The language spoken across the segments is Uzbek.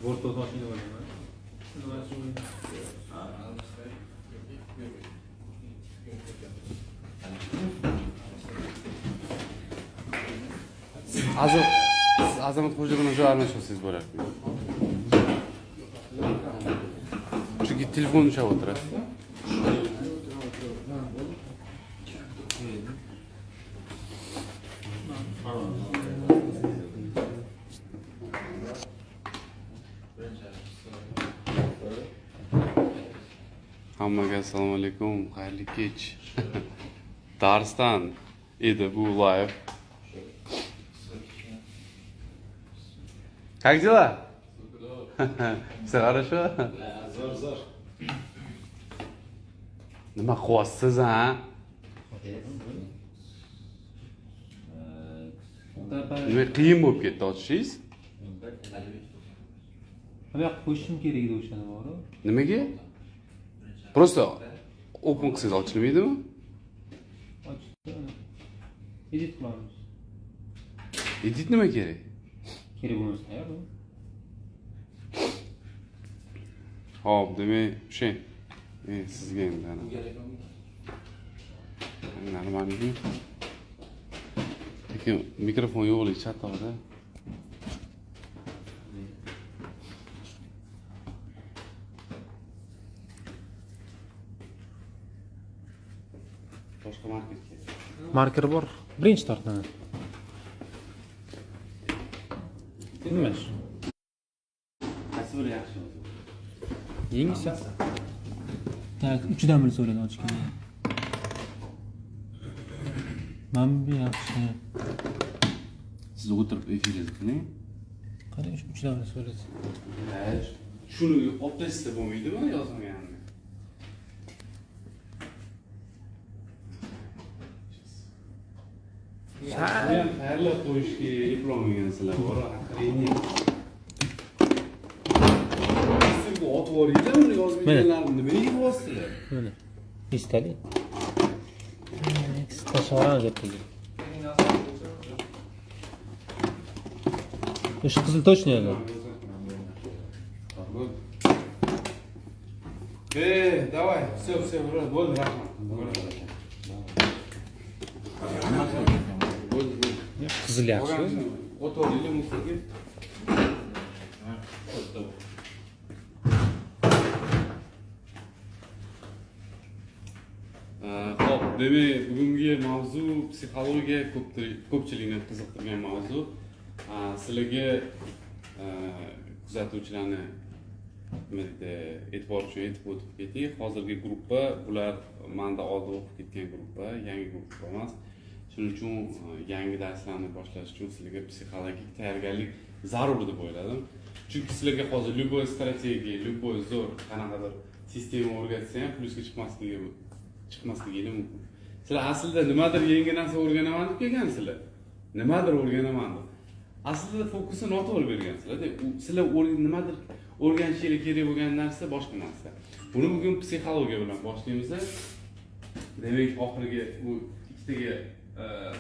Word mashina bo'laman. Azam, siz Azamat Xo'ja bilan joy almashsangiz bo'lardi. Chunki telefon ushlab o'tirasiz. Hammaga assalomu alaykum, xayrli kech. Darsdan edi bu live. Как дела? Все хорошо? Zo'r, zo'r. Nima qilyapsiz, a? Nima qiyin bo'lib ketdi ochishingiz? Bu yoqqa qo'yishim kerak edi o'shani boru. Nimaga? Просто open qilsangiz ochilmaydimi? Ochdi. Edit qilamiz. Edit nima kerak? Kerak bo'lmasa ya bu. Xo'p, demak, o'sha. Sizga endi ana. Нормально. Lekin mikrofon yo'qligi chatoqda. Boshqa marker kerak. Marker bor. Birinchi tortaman. Nima shu? Qaysi biri yaxshi o'zi? Yengisi. Так, uchidan bilsa bo'ladi ochgan. Mana bu yaxshi. Siz o'tirib efiringizni qiling. Qarang, shu uchidan bilsa bo'ladi. Shuni olib tashlasa bo'lmaydimi yozmaganini? Buni ham tayyorlab qo'yishga eplolmagansizlar bor, охренеть. Sizga otib yuboringlar uni yozmaganlarni nimaga yig'yapsizlar? Mana. Esdalik. Tashlab ertaga. O'sha qizil точно edi. Давай, все, все, bo'ldi, rahmat. Bo'ldi. Bo'ldi, bo'ldi. Qizil yaxshi. Otib yuboringlar мусор ga. Xo'p, demak, bugungi mavzu psixologiya, ko'pchilikni qiziqtirgan mavzu. Sizlarga kuzatuvchilarni, nima deydi, e'tibor uchun aytib o'tib ketay. Hozirgi gruppa bular manda oldin o'qib ketgan gruppa, yangi gruppa emas. Shuning uchun yangi darslarni boshlash uchun sizlarga psixologik tayyorgarlik zarur deb o'yladim. Chunki sizlarga hozir любой strategiya, любой zo'r qanaqadir sistema o'rgatsa ham plyusga chiqmasligi mumkin. Sizlar aslida nimadir yangi narsa o'rganaman deb kelgansizlar. Nimadir o'rganaman deb. Aslida fokusni noto'g'ri bergansizlar. Sizlar nimadir o'rganishinglar kerak bo'lgan narsa boshqa narsa. Buni bugun psixologiya bilan boshlaymiz. Demak, oxirgi bu ikkitaga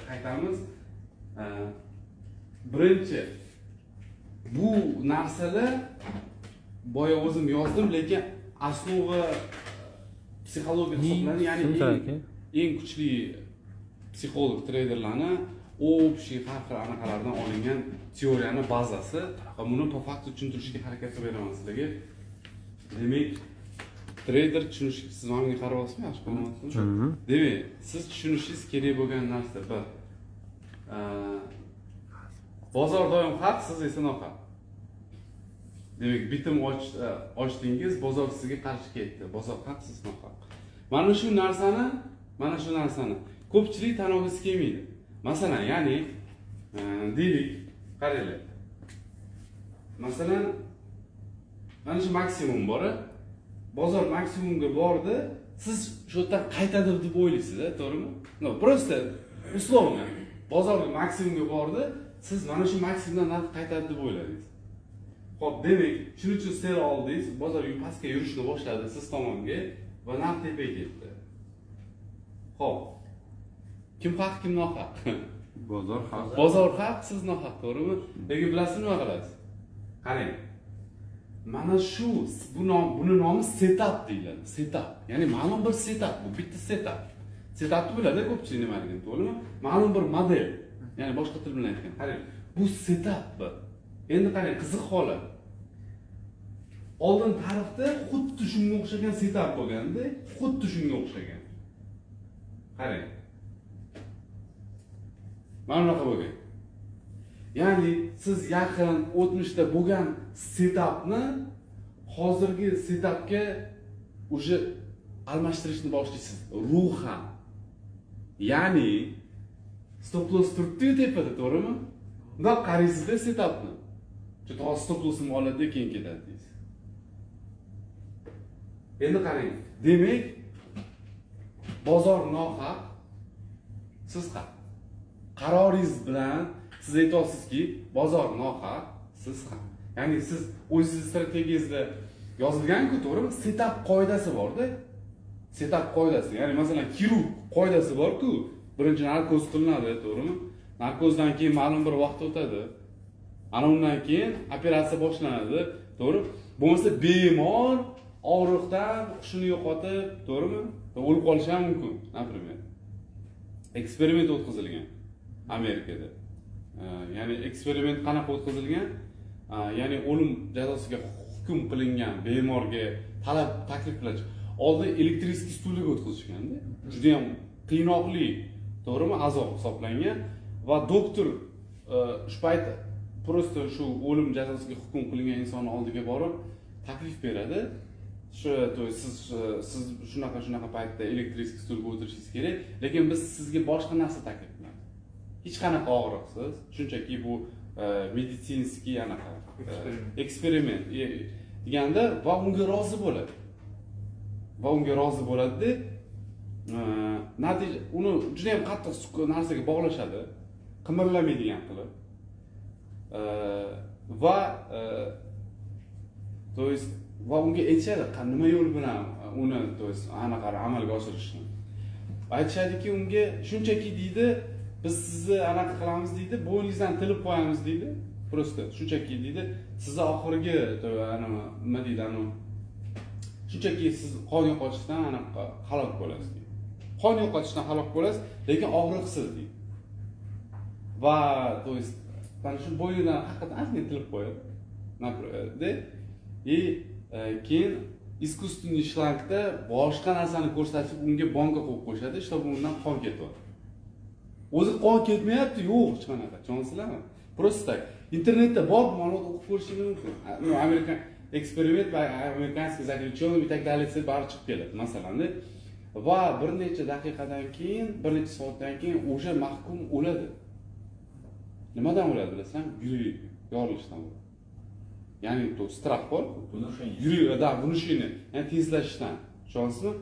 qaytamiz. Birinchi bu narsalar boya o'zim yozdim, lekin основа psixologiya hisoblanadi, ya'ni Tushuntir aka. eng kuchli psixolog treyderlarni общий har xil anaqalardan olingan teoriyani bazasi va buni по факту tushuntirishga harakat qilib beraman sizlarga. Demak, treyder tushunish, siz manga qarayapsizmi, yaxshi ko'ryapsizmi? Demak, siz tushunishingiz kerak bo'lgan narsa bir. Bozor doim haq, siz esa nohaq. Demak, bitim ochdingiz, bozor sizga qarshi ketdi. Bozor haq, siz nohaq. Mana shu narsani ko'pchilik tan olgisi kelmaydi. Masalan, ya'ni deylik, qaranglar. Masalan, mana shu maksimum bor. Bozor maksimumga bordi, siz shu yerdan qaytadi deb o'ylaysiz, to'g'rimi? No, просто условно. Bozor maksimumga bordi, siz mana shu maksimumdan narx qaytadi deb o'yladingiz. Xo'p, demak, shuning uchun sell oldingiz, bozor pastga yurishni boshladi siz tomonga va narx tepaga ketdi. Xo'p. Kim haq, kim nohaq? Bozor haq. Bozor haq, siz nohaq, to'g'rimi? Lekin bilasizmi nima qilasiz? Qarang. Mana shu bu nom, buni nomi setup deyiladi. Setup, ya'ni ma'lum bir setup, bu bitta setup. Setupni biladi ko'pchilik nimaligini, to'g'rimi? Ma'lum bir model, ya'ni boshqa til bilan aytganda. Qarang, bu setup bir. Endi qarang, qiziq holat. Oldin tarixda xuddi shunga o'xshagan setup bo'lganda, xuddi shunga o'xshagan. Qarang, mana bunaqa bo'lgan. Ya'ni siz yaqin o'tmishda bo'lgan setupni hozirgi setupga уже almashtirishni boshlaysiz ruhan. Ya'ni stop loss turibdiyu tepada, to'g'rimi? Bundoq qaraysizda setupni, что hozir stop lossimni oladida, keyin ketadi deysiz. Endi qarang, demak, bozor nohaq, siz haq. Qaroringiz bilan siz aytyapsizki, bozor nohaq, siz haq. Ya'ni siz o'zingizni strategiyangizda yozilganku, to'g'rimi? Setup qoidasi borda, setup qoidasi. Ya'ni masalan, xirurg qoidasi borku: birinchi narkoz qilinadi, to'g'rimi? Narkozdan keyin ma'lum bir vaqt o'tadi, ana undan keyin operatsiya boshlanadi, to'g'ri? Bo'lmasa bemor og'riqdan hushini yo'qotib, to'g'rimi, o'lib qolishi ham mumkin. Например, eksperiment o'tkazilgan Amerikada. Ya'ni eksperiment qanaqa o'tkazilgan? Ya'ni o'lim jazosiga hukm qilingan bemorga talab, taklif bilan oldin электрический stulga o'tkazishganda, judayam qiynoqli, to'g'rimi, azob hisoblangan. Va doktor shu payt просто shu o'lim jazosiga hukm qilingan insonni oldiga borib taklif beradi shu, то есть siz shunaqa shunaqa paytda электрический stulga o'tirishingiz kerak, lekin biz sizga boshqa narsa taklif qilamiz, hech qanaqa og'riqsiz, shunchaki bu медицинский anaqa Eksperiment. Eksperiment deganda, va unga rozi bo'ladi, va unga rozi bo'ladida, natija, uni judayam qattiq narsaga bog'lashadi, qimirlamaydigan qilib. Va то есть va unga aytishadi nima yo'l bilan uni, то есть anaqa amalga oshirishni aytishadiki unga. Shunchaki deydi, biz sizni anaqa qilamiz deydi, bo'yningizdan tilib qo'yamiz deydi, просто shunchaki deydi, sizni oxirgi anavi nima deydi, anavi shunchaki siz qon yo'qotishdan anaqa halok bo'lasiz deydi, qon yo'qotishdan halok bo'lasiz, lekin og'riqsiz deydi. Va то есть mana shu bo'ynidan haqiqatdan ozgina tilib qo'yadi de, и keyin искусственный shlangda boshqa narsani ko'rsatib, unga banka qo'yib qo'yishadi, чтобы undan qon ketyapti. O'zi qon ketmayapti, yo'q hech qanaqa, tushunyapsizlarmi? Просто так, internetda bor bu ma'lumot, o'qib ko'rishingiz mumkin. Ну, amerikan eksperiment va американский заключенный и так далее desa, bari chiqib keladi masalanda. Va bir necha daqiqadan keyin, bir necha soatdan keyin o'sha mahkum o'ladi. Nimadan o'ladi, bilasizlarmi? Yuragi yorilishdan o'ladi. Ya'ni то страх bor. Внушение. Yurak, да, внушение, ya'ni tezlashishdan, tushunyapsizmi?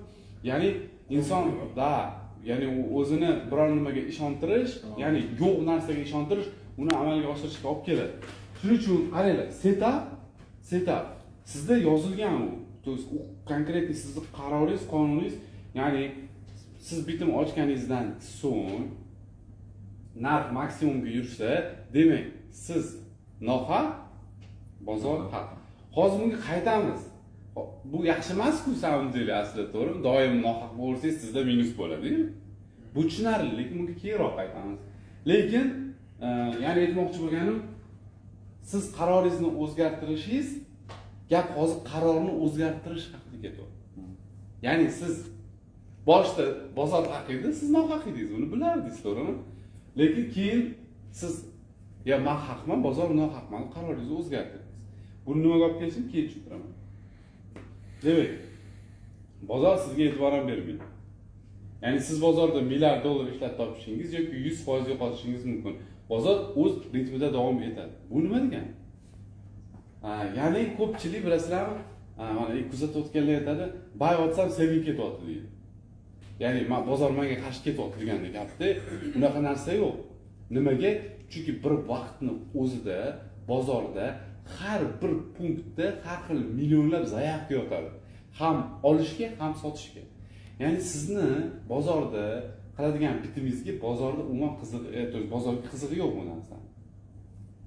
Ya'ni inson, да, ya'ni u o'zini biror nimaga ishontirish, ya'ni yo'q narsaga ishontirish uni amalga oshirishga olib keladi. Shuning uchun qaranglar, setup sizda yozilgan u, то есть u конкретный sizni qaroringiz, qonuningiz. Ya'ni siz bitim ochganingizdan so'ng narx maksimumga yursa, demak, siz nohaq, bozor haq. Hozir bunga qaytamiz. Hop, bu yaxshi emasku, самом деле, aslida, to'g'rimi? Doim nohaq bo'lsangiz, sizda minus bo'ladiyu, bu tushunarli, lekin bunga keyinroq qaytamiz. Lekin ya'ni aytmoqchi bo'lganim, siz qaroringizni o'zgartirishingiz, gap hozir qarorni o'zgartirish haqida ketyapti. Ya'ni siz boshida bozor haq edi, siz nohaq edingiz, uni bilardingiz, to'g'rimi? Lekin keyin siz yo man haqman, bozor nohaqman, qaroringizni o'zgartirdingiz. Buni nimaga olib kelishini keyin tushuntiraman. Demak, bozor sizga e'tibor ham bermaydi. Ya'ni siz bozorda milliard dollar ishlab topishingiz yoki 100% yo'qotishingiz mumkin, bozor o'z ritmida davom etadi. Bu nima degani? Ha, ya'ni ko'pchilik, bilasizlarmi, ha, mana kuzatayotganlar aytadi, buy otsam, sellga ketyapti deydi. Ya'ni man, bozor manga qarshi ketyapti degandek gapda. Unaqa narsa yo'q. Nimaga? Chunki bir vaqtni o'zida bozorda har bir punktda har xil millionlab заявка yotadi, ham olishga, ham sotishga. Ya'ni sizni bozorda qiladigan bitimingizga bozorda umuman qiziq, то есть bozorga qizig'i yo'q bu narsani.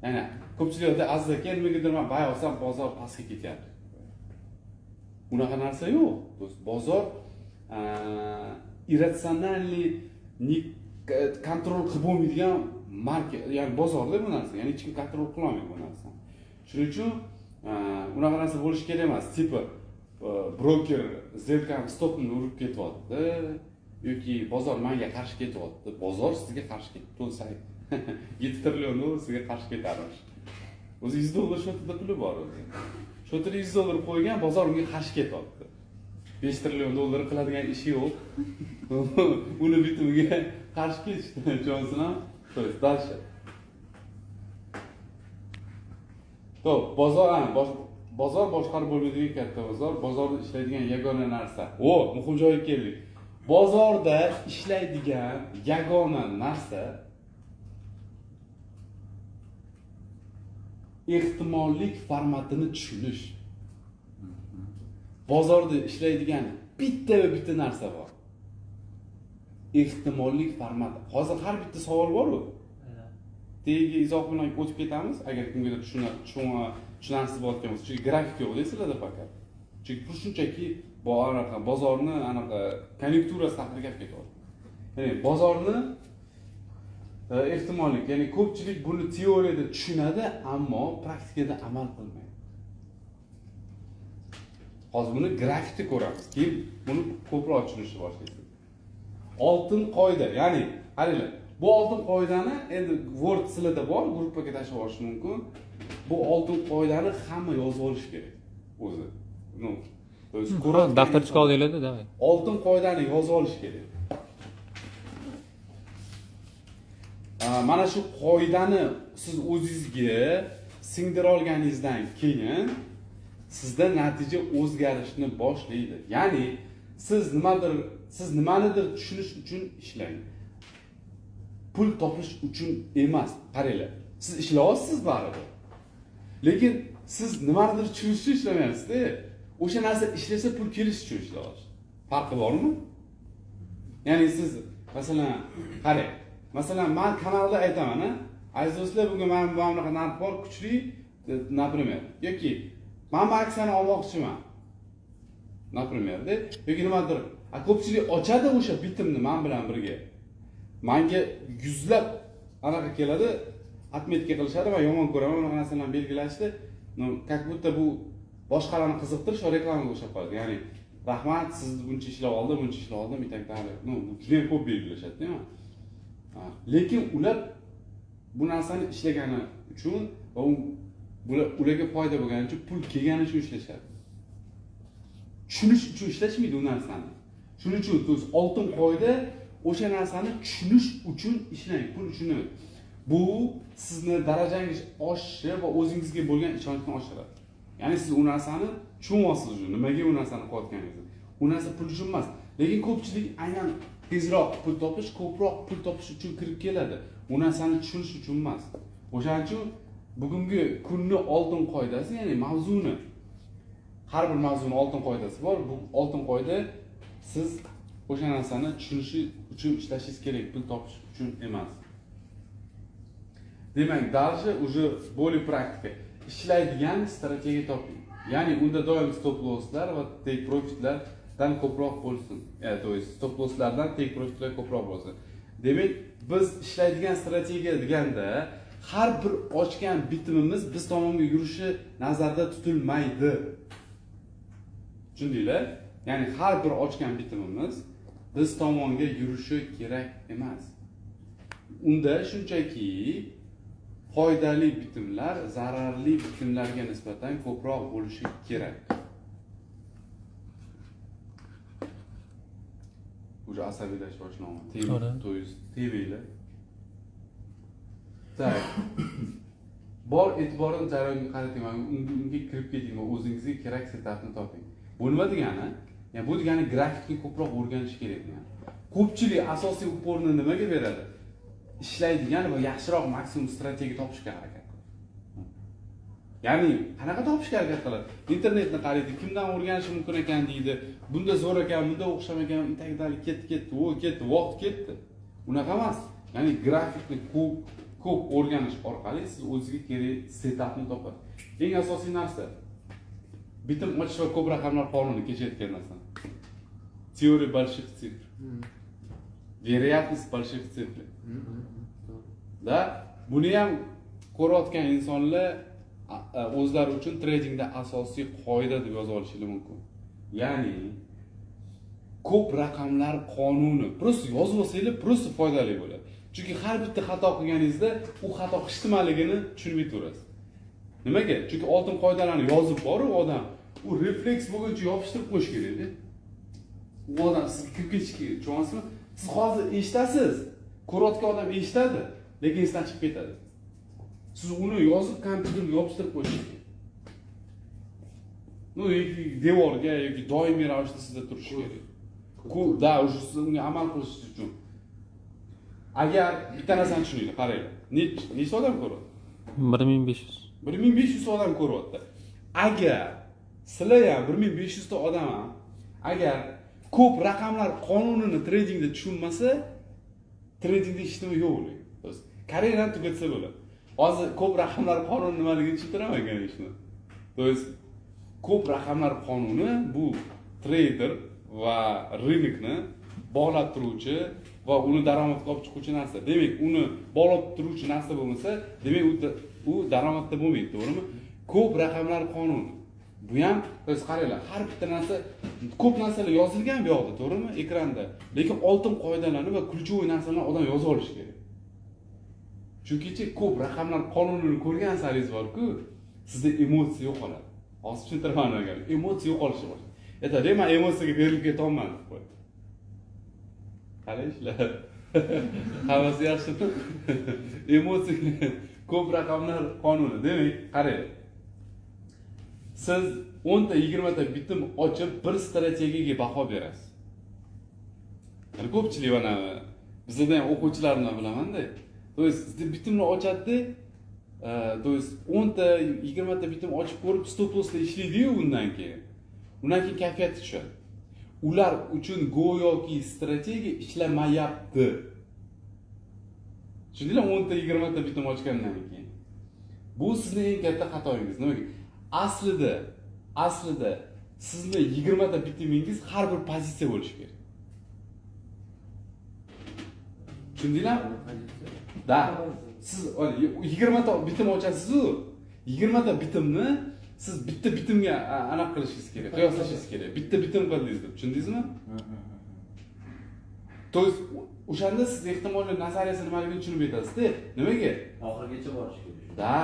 Ya'ni ko'pchilik Aziz aka, nimagadir man buy olsam bozor pastga ketyapti. Unaqa narsa yo'q. То есть bozor иррациональный, контроль qilib bo'lmaydigan market, ya'ni bozorda bu narsa, ya'ni hech kim контроль qilolmaydi bu narsani. Shuning uchun unaqa narsa bo'lishi kerak emas. Типа broker сделка ni stopini urib ketyapti yoki bozor manga qarshi ketyapti. Bozor sizga qarshi ketdi. To'lsa 7 trillion dollar sizga qarshi ketarmish. O'zi 100 dollar счёт ida puli bor o'zi. Счёт ida 100 dollar qo'ygan, bozor unga qarshi ketyapti. 5 trillion dollar qiladigan ishi yo'q. Uni bitimiga qarshi ketishdi. Johnson ham. То есть дальше. To'p, bozor, ha, bozor boshqarib bo'lmaydigan katta bozor, bozorda ishlaydigan yagona narsa. O, muhim joyga keldik. Bozorda ishlaydigan yagona narsa ehtimollik formatini tushunish. Bozorda ishlaydigan bitta va bitta narsa bor. Ehtimollik formati. Hozir har bitta savol bor-u. Tagiga izoh bilan o'tib ketamiz, agar kimgadir tushunarsiz bo'layotgan bo'lsa, chunki grafik yo'q-da sizlarda faqat. Chunki bu shunchaki bu anaqa bozorni anaqa konjunkturasi haqida gap ketyapti. Ya'ni bozorni ehtimollik, ya'ni ko'pchilik buni teoriyada tushunadi, ammo praktikada amal qilmaydi. Hozir buni grafikda ko'ramiz, keyin buni ko'proq tushunishni boshlaysiz. Oltin qoida, ya'ni qaranglar, bu oltin qoidani endi Word sizlarda bor, gruppaga tashlab olish mumkin. Bu oltin qoidani hamma yozib olish kerak o'zi. Ну, то есть ko'radigan Daftarchika oldinglarda, давай. Oltin qoidani yozib olish kerak. Mana shu qoidani siz o'zingizga singdira olganingizdan keyin sizda natija o'zgarishni boshlaydi. Ya'ni siz nimanidir tushunish uchun ishlang. Pul topish uchun emas. Qaranglar, siz ishlayapsiz baribir. Lekin siz nimanidir tushunish uchun ishlamayapsiz-da. O'sha narsa ishlasa pul kelishi uchun ishlayapsiz. Farqi bormi? Ya'ni siz masalan, qarang, masalan, men kanalda aytaman-a, aziz do'stlar, bugun mana bunaqa narx bor, kuchli, например, yoki men bu aksiyani olmoqchiman. Например, de, yoki nimadir. Ko'pchilik ochadi o'sha bitimni men bilan birga. Menga yuzlab anaqa keladi, отметка qilishadi va yomon ko'raman unaqa narsalarni belgilashni. Ну, как будто bu boshqalarni qiziqtirish va reklamaga o'xshab qoladi. Ya'ni rahmat, sizni buncha ishlab oldim, buncha ishlab oldim, и так далее. Ну, bu juda ham ko'p belgilashadi, deymi? Lekin ular bu narsani ishlagani uchun va ularga foyda bo'lgani uchun, pul kelgani uchun ishlashadi. Tushunish uchun ishlashmaydi u narsani. Shuning uchun, то есть oltin qoida o'sha narsani tushunish uchun ishlang, pul uchun emas. Bu sizni darajangiz oshishi va o'zingizga bo'lgan ishonchni oshiradi. Ya'ni siz u narsani tushunyapsiz уже, nimaga u narsani qilayotganingizni. U narsa pul uchun emas. Lekin ko'pchilik aynan tezroq pul topish, ko'proq pul topish uchun kirib keladi. U narsani tushunish uchun emas. O'shaning uchun bugungi kunni oltin qoidasi, ya'ni mavzuni, har bir mavzuni oltin qoidasi bor. Bu oltin qoida siz o'sha narsani tushunishi uchun ishlashingiz kerak, pul topish uchun emas. Demak, дальше уже более praktika. Ishlaydigan strategiya toping. Ya'ni unda doim stop losslar va take profitlardan ko'proq bo'lsin. То есть stop losslardan take profitlar ko'proq bo'lsin. Demak, biz ishlaydigan strategiya deganda har bir ochgan bitimimiz biz tomonga yurishi nazarda tutilmaydi. Tushundinglar? Ya'ni har bir ochgan bitimimiz biz tomonga yurishi kerak emas. Unda shunchaki foydali bitimlar zararli bitimlarga nisbatan ko'proq bo'lishi kerak. Уже asabiylashish boshlanyapti. To'g'ri. То есть TVlar. Так. Bor e'tiborini jarayonga qarating va unga kirib keting va o'zingizga kerak setupni toping. Bu nima degani? Ya'ni bu degani grafikni ko'proq o'rganish kerak degani. Ko'pchilik asosiy упор ni nimaga beradi? Ishlaydigan va yaxshiroq maksimum strategiya topishga harakat qiladi. Ya'ni qanaqa topishga harakat qiladi? Internetni qaraydi, kimdan o'rganishi mumkin ekan deydi. Bunda zo'r ekan, bunda o'xshamagan, и так далее. Ketdi, ketdi, o ketdi, vaqt ketdi. Unaqa emas. Ya'ni grafikni ko'p Ko'p o'rganish orqali siz o'zizga kerak setupni topasiz. Eng asosiy narsa bitim ochish va ko'p raqamlar qonuni, kecha aytgan narsam. Теория больших цифр. Вероятность больших цифр. Да, buni ham ko'rayotgan insonlar o'zlari uchun tradingda asosiy qoida deb yozib olishlari mumkin. Ya'ni ko'p raqamlar qonuni. Просто yozib olsanglar, просто foydali bo'ladi. Chunki har bitta xato qilganingizda u xato hech nimaligini tushunib yetaverasiz. Nimaga? Chunki oltin qoidalarni yozib boru odam u refleks bo'lguncha yopishtirib qo'yish kerakda. U odam sizga kirib ketishi kerak, tushunyapsizmi? Siz hozir eshitasiz, ko'rayotgan odam eshitadi, lekin esdan chiqib ketadi. Siz uni yozib kompyuterga yopishtirib qo'yishingiz kerak. Ну, yoki devorga yoki doimiy ravishda sizda turishi kerak. Да, уже siz unga amal qilishingiz uchun. Agar bitta narsani tushuninglar, qaranglar. Nechta odam ko'ryapti? 1500. 1500 ta odam ko'ryapti. Agar sizlar ham 1500 ta odam ham agar ko'p raqamlar qonunini tradingda tushunmasa, tradingda hech nima yo'q ularga. То есть karyerani tugatsa bo'ladi. Hozir ko'p raqamlar qonuni nimaligini tushuntiraman, конечно. То есть ko'p raqamlar qonuni bu treyder va рынок ni bog'lab turuvchi va uni daromadga olib chiquvchi narsa. Demak, uni bog'lab turuvchi narsa bo'lmasa, demak u daromadda bo'lmaydi, to'g'rimi? Ko'p raqamlar qonuni. Bu ham, то есть qaranglar, har bitta narsa, ko'p narsalar yozilgan bu yoqda, to'g'rimi? Ekranda. Lekin oltin qoidalarni va ключевой narsalarni odam yozib olishi kerak. Chunkichi ko'p raqamlar qonunini ko'rgan saringiz bor-ku, sizda emotsiya yo'qoladi. Hozir tushuntiraman agar emotsiya yo'qolishi boshlaydi. Aytadi, "Man emotsiyaga berilib ketyapman" deb qo'yadi. Qalay ishlar? Hammasi yaxshimi? Emotsiya ko'p raqamlar qonuni. Demak, qarang. Siz 10 ta, 20 ta bitim ochib bir strategiyaga baho berasiz. Ya'ni ko'pchilik mana bizada ham o'quvchilarimdan bilamanda. То есть sizda bitimni ochadida, то есть 10 ta, 20 ta bitim ochib ko'rib stop lossda ishlaydi-yu undan keyin. Undan keyin kayfiyati tushadi. Ular uchun go'yoki strategiya ishlamayapti. Tushundinglar? 10 ta, 20 ta bitim ochgandan keyin. Bu sizni eng katta xatoyingiz. Nimaga? Aslida sizni 20 ta bitimingiz har bir pozitsiya bo'lishi kerak. Tushundinglarmi? Да. Siz 20 ta bitim ochasiz-u, 20 ta bitimni siz bitta bitimga anaqa qilishingiz kerak, qiyoslashingiz kerak. Bitta bitim qildingiz deb, tushundingizmi? То есть o'shanda siz ehtimolli nazariyasi nimaligini tushunib yetasizda. Nimaga? Oxirigacha borish kerak. Да,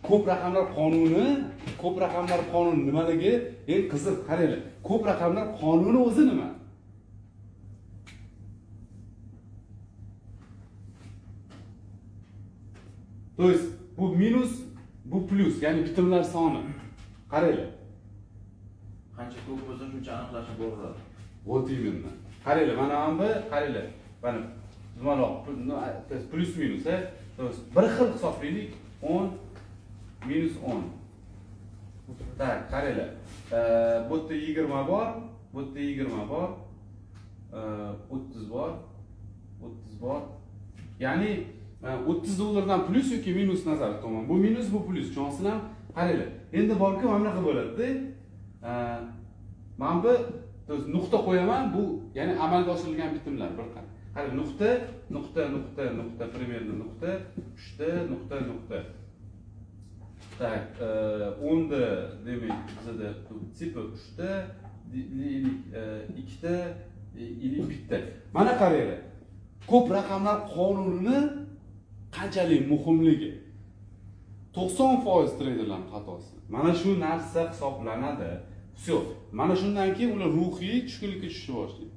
ko'p raqamlar qonuni, ko'p raqamlar qonuni nimaligi eng qiziq, qaranglar. Ko'p raqamlar qonuni o'zi nima? То есть bu minus, bu plyus, ya'ni bitimlar soni. Qaranglar. Qancha ko'p bo'lsa, shuncha aniqlashib boraveradi. Вот именно. Qaranglar, mana bu, qaranglar. Mana nimaloq, ну, то есть плюс минус, То есть bir xil hisoblaylik, 10 minus 10. Так, qaranglar. Bu yerda 20 bor, bu yerda 20 bor, 30 bor, 30 bor. Ya'ni 30 dollardan plyus yoki minus nazarda tutaman. Bu minus, bu plyus. Tushunyapsizlarmi? Qaranglar. Endi borku mana bunaqa bo'ladi-da. Mana bu, то есть nuqta qo'yaman, bu ya'ni amalga oshirilgan bitimlar bir qancha. Qarang, nuqta, nuqta, nuqta, nuqta, примерно nuqta, uchta, nuqta, nuqta. Так, 10da demak bizada типа uchta, ikkita, или bitta. Mana qaranglar. Ko'p raqamlar qonunini qanchalik muhimligi. 90% treyderlarning xatosi. Mana shu narsa hisoblanadi. Всё. Mana shundan keyin ular ruhiy tushkunlikka tushishni boshlaydi.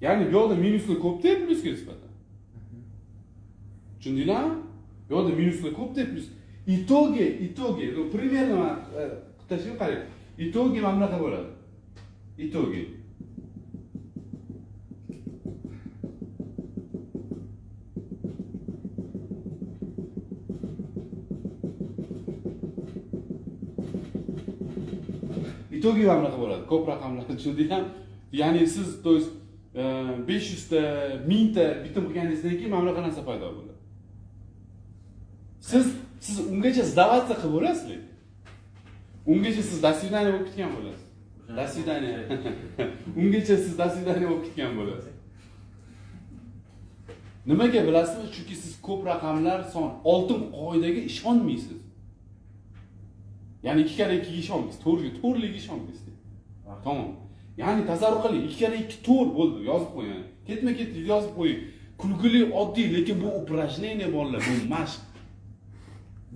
Ya'ni bu yoqda minuslar ko'pda plyusga nisbatan. Tushundinglarmi? Bu yoqda minuslar ko'pda plyus. Итоге, ну, примерно man tashkil qarang. Итоге mana bunaqa bo'ladi. Итоге. Итоге mana bunaqa bo'ladi. Ko'p raqamlar, tushundinglarmi? Ya'ni siz, то есть 500 ta, 1000 ta bitim qilganingizdan keyin mana bunaqa narsa paydo bo'ladi. Siz ungacha сдаваться qilib bo'lasiz, lekin. Ungacha siz до свидания bo'lib ketgan bo'lasiz. До свидания. Ungacha siz до свидания bo'lib ketgan bo'lasiz. Nimaga bilasizmi? Chunki siz ko'p raqamlar son oltin qoidaga ishonmaysiz. Ya'ni 2 karra 2 ga ishonmaysiz, to'rtga, to'rtligiga ishonmaysiz. Tamom. Ya'ni tasavvur qiling, 2 karra 2 to'rt bo'ldi, yozib qo'ying. Ketma-ket yozib qo'ying. Kulgili, oddiy, lekin bu упражнение, bolalar, bu mashq.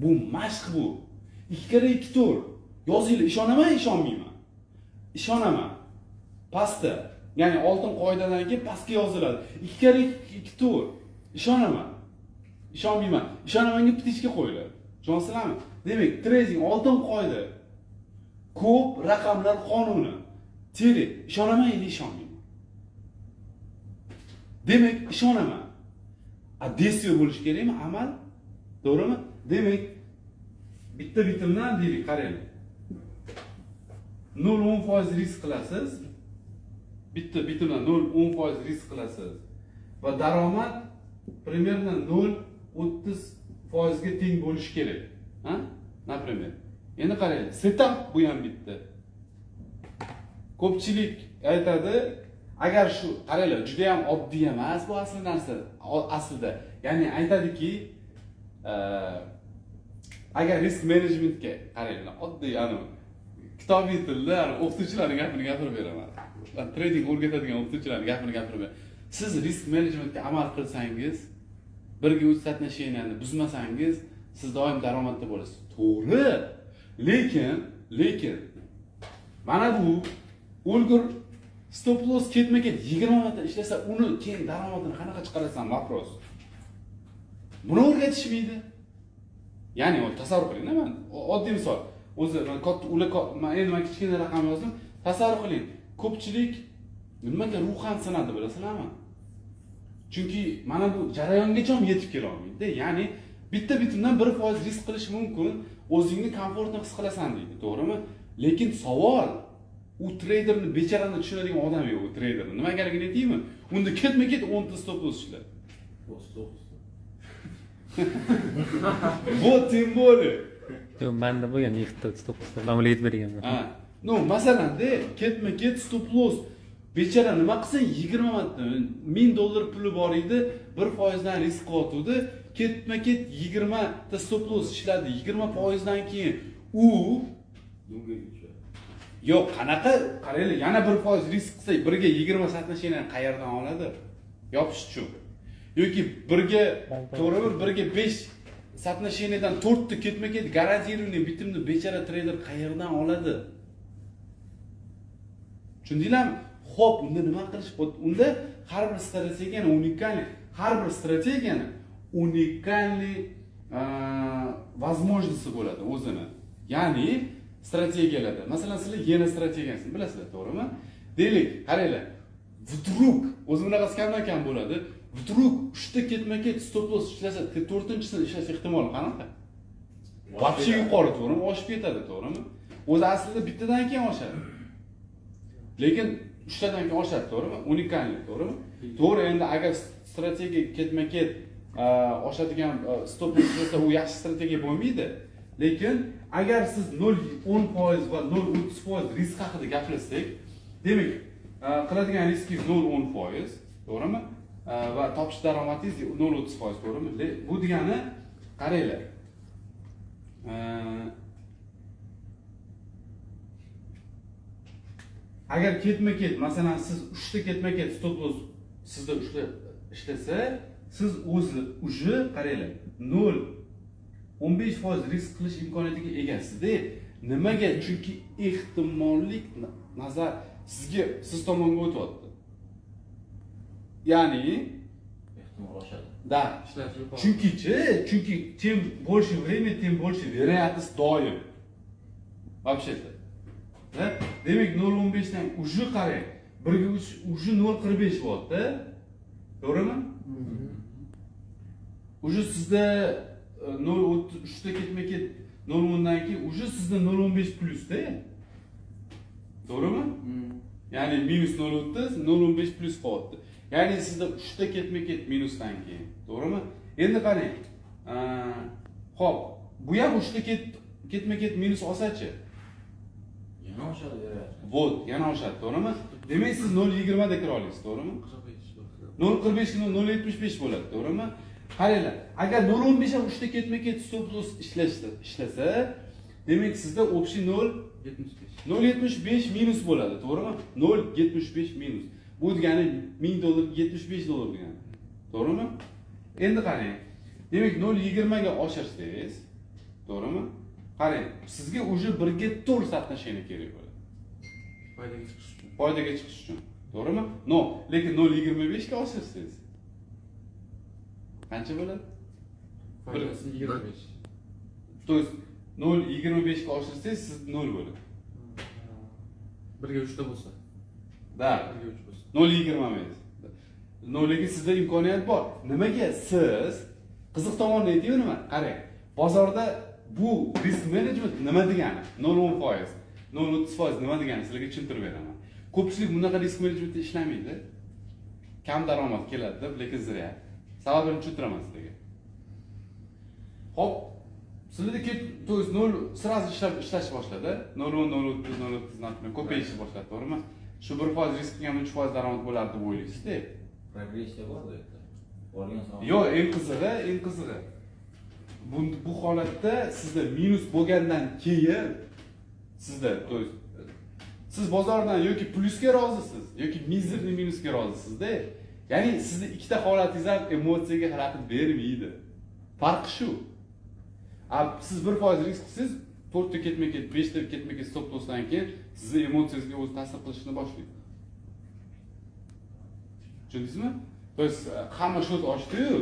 Bu mashq bu. 2 karra 2 to'rt. Yozinglar, ishonaman, ishonmayman. Ishonaman. Pastda, ya'ni oltin qoidadan keyin pastga yoziladi. 2 karra 2 to'rt. Ishonaman. Ishonmayman. Ishonamanga птичка qo'yiladi. Tushunyapsizlarmi? Demak, trading oltin qoida. Ko'p raqamlar qonuni. Teri, ishonaman или ishonmayman. Demak, ishonaman. A действие bo'lishi kerakmi? Amal? To'g'rimi? Demak, bitta bitimdan deylik, qaranglar. 0,10% risk qilasiz. Bitta bitimdan 0,10% risk qilasiz. Va daromad примерно 0,30% ga teng bo'lishi kerak. Ha? Например. Endi qaranglar, setup bu ham bitta. Ko'pchilik aytadi, agar shu, qaranglar, juda ham oddiy emas bu asli narsa, aslida. Ya'ni aytadiki, agar risk menejmentga qaranglar, oddiy anavi kitobiy tilda ani o'qituvchilarning gapini gapirib beraman. Man trading o'rgatadigan o'qituvchilarning gapini gapirib beraman. Siz risk menejmentga amal qilsangiz, 1:3 соотношение ni buzmasangiz, siz doim daromadda bo'lasiz. To'g'ri. Lekin mana bu o'lgur stop loss ketma-ket 20 marta ishlasa, uni keyin daromadini qanaqa chiqarasan, вопрос. Buni o'rgatishmaydi. Ya'ni tasavvur qiling, man oddiy misol. O'zi man katta ular man endi man kichkina raqam yozdim. Tasavvur qiling, ko'pchilik nimaga ruhan sinadi, bilasizlarmi? Chunki mana bu jarayongacha ham yetib kela olmaydi. Ya'ni bitta bitimdan 1% risk qilish mumkin, o'zingni komfortni his qilasan deydi, to'g'rimi? Lekin savol, u treyderni becharani tushunadigan odam yo'q, u treyderni. Nimagaligini aytaymi? Unda ketma-ket 10 ta stop loss ishladi. 39. Вот тем более. Yo'q, manda bo'lgan yettita 39 ta, man ularga aytib berganman. Ha. Ну, masalan-da, ketma-ket stop loss. Bechara nima qilsin? 20 marta 1000 dollar puli bor edi, 1% dan risk qilyotgandi. Ketma-ket 20 ta stop loss ishladi. 20% dan keyin u Dunga tushadi. Yo'q, qanaqa? Qaranglar, yana 1% risk qilsa, 1 ga 20 соотношение ni qayerdan oladi? Yopish uchun. Yoki 1 ga, to'g'rimi? 1 ga 5 соотношение dan 4 ta ketma-ket гарантированный bitimni bechara treyder qayerdan oladi? Tushundinglarmi? Xo'p, unda nima qilish? Unda har bir strategiyani уникальный, har bir strategiyani уникальный возможности bo'ladi o'zini. Ya'ni strategiyalarda, masalan, sizlar yena strategiyasini bilasizlar, to'g'rimi? Deylik, qaranglar, вдруг o'zi bunaqasi kamdan kam bo'ladi. Вдруг uchta ketma-ket stop loss ishlasa, to'rtinchisini ishlash ehtimoli qanaqa? Вообще yuqori, to'g'rimi? Oshib ketadi, to'g'rimi? O'zi aslida bittadan keyin oshadi. Lekin uchtadan keyin oshadi, to'g'rimi? Уникальный, to'g'rimi? To'g'ri, endi agar strategiya ketma-ket oshadigan stop loss ishlasa, u yaxshi strategiya bo'lmaydi. Lekin agar siz 0,10% va 0,30% risk haqida gapirsak, demak, qiladigan riskingiz 0,10%, to'g'rimi? Va topish daromadingiz 0,30%, to'g'rimi? Bu degani, qaranglar. Agar ketma-ket, masalan, siz uchta ketma-ket stop loss sizda uchta ishlasa, siz o'zi уже, qaranglar, 0,15% risk qilish imkoniyatiga egasizda. Nimaga? Chunki ehtimollik nazar sizga, siz tomonga o'tyapti. Ya'ni Ehtimol oshadi. Да. Ishlash yuqori. Chunkichi, chunki чем больше время, тем больше вероятность doim. Вообще-то. Да? Demak, 0.15 dan уже, qarang, 1 ga 3 уже 0.45 bo'lyapti. To'g'rimi? Уже sizda 0.33 ta ketma-ket 0.10 dan keyin уже sizda 0.15 plyusda. To'g'rimi? Ya'ni minus 0.30, 0.15 plyus qolyapti. Ya'ni sizda 3 ta ketma-ket minusdan keyin, to'g'rimi? Endi qarang. Ho'p, bu ham uchta ketma ket minus olsachi? Yana oshadi, вероятно. Вот, yana oshadi, to'g'rimi? Demak, siz 0,20 da kira olasiz, to'g'rimi? 0,45, 0,75 bo'ladi, to'g'rimi? Qaranglar, agar 0,15 ham uchta ketma ket stop loss ishlasa, demak, sizda общий 0 75. 0,75 minus bo'ladi, to'g'rimi? 0,75 minus. Bu degani 1000 dollar 75 dollar degani, to'g'rimi? Endi qarang, demak, 0,20 ga oshirsangiz, to'g'rimi, qarang, sizga уже 1:4 соотношение kerak bo'ladi Foydaga chiqish uchun. Foydaga chiqish uchun, to'g'rimi? Но lekin 0,25 ga oshirsangiz qancha bo'ladi? Foydasi 25. То есть 0,25 ga oshirsangiz, siz 0 bo'ladi. 1:3 ta bo'lsa. Да. 1:3 bo'lsa. 0,20 emas. Но lekin sizda imkoniyat bor. Nimaga siz, qiziq tomonini aytaymi nima? Qarang, bozorda bu risk management nima degani, 0,10%, 0,30% nima degani, sizlarga tushuntirib beraman. Ko'pchilik bunaqa risk managementda ishlamaydi, kam daromad keladi deb, lekin зря. Sababini tushuntiraman sizlarga. Ho'p, sizlarda ket, то есть nol сразу ishlashni boshladi, 0,10, 0,30, 0,30, например, ko'payishni boshladi, to'g'rimi? Shu 1% risk qilgan, 3% daromad bo'lardi deb o'ylaysizda. Progressiya bor bu yerda. Borgan sayin. Yo'q, eng qizig'i, bu holatda sizda minus bo'lgandan keyin sizda, то есть siz bozordan yoki plyusga rozisiz, yoki мизерный minusga rozisizda. Ya'ni sizni ikkita holatingiz ham emotsiyaga xalaqit bermaydi, farqi shu. A siz 1% risk qilsangiz, to'rtta ketma ket, beshta ketma ket stop lossdan keyin sizni emotsiyangizga o'zi ta'sir qilishni boshlaydi, tushundingizmi? То есть hamma счет ochdiyu,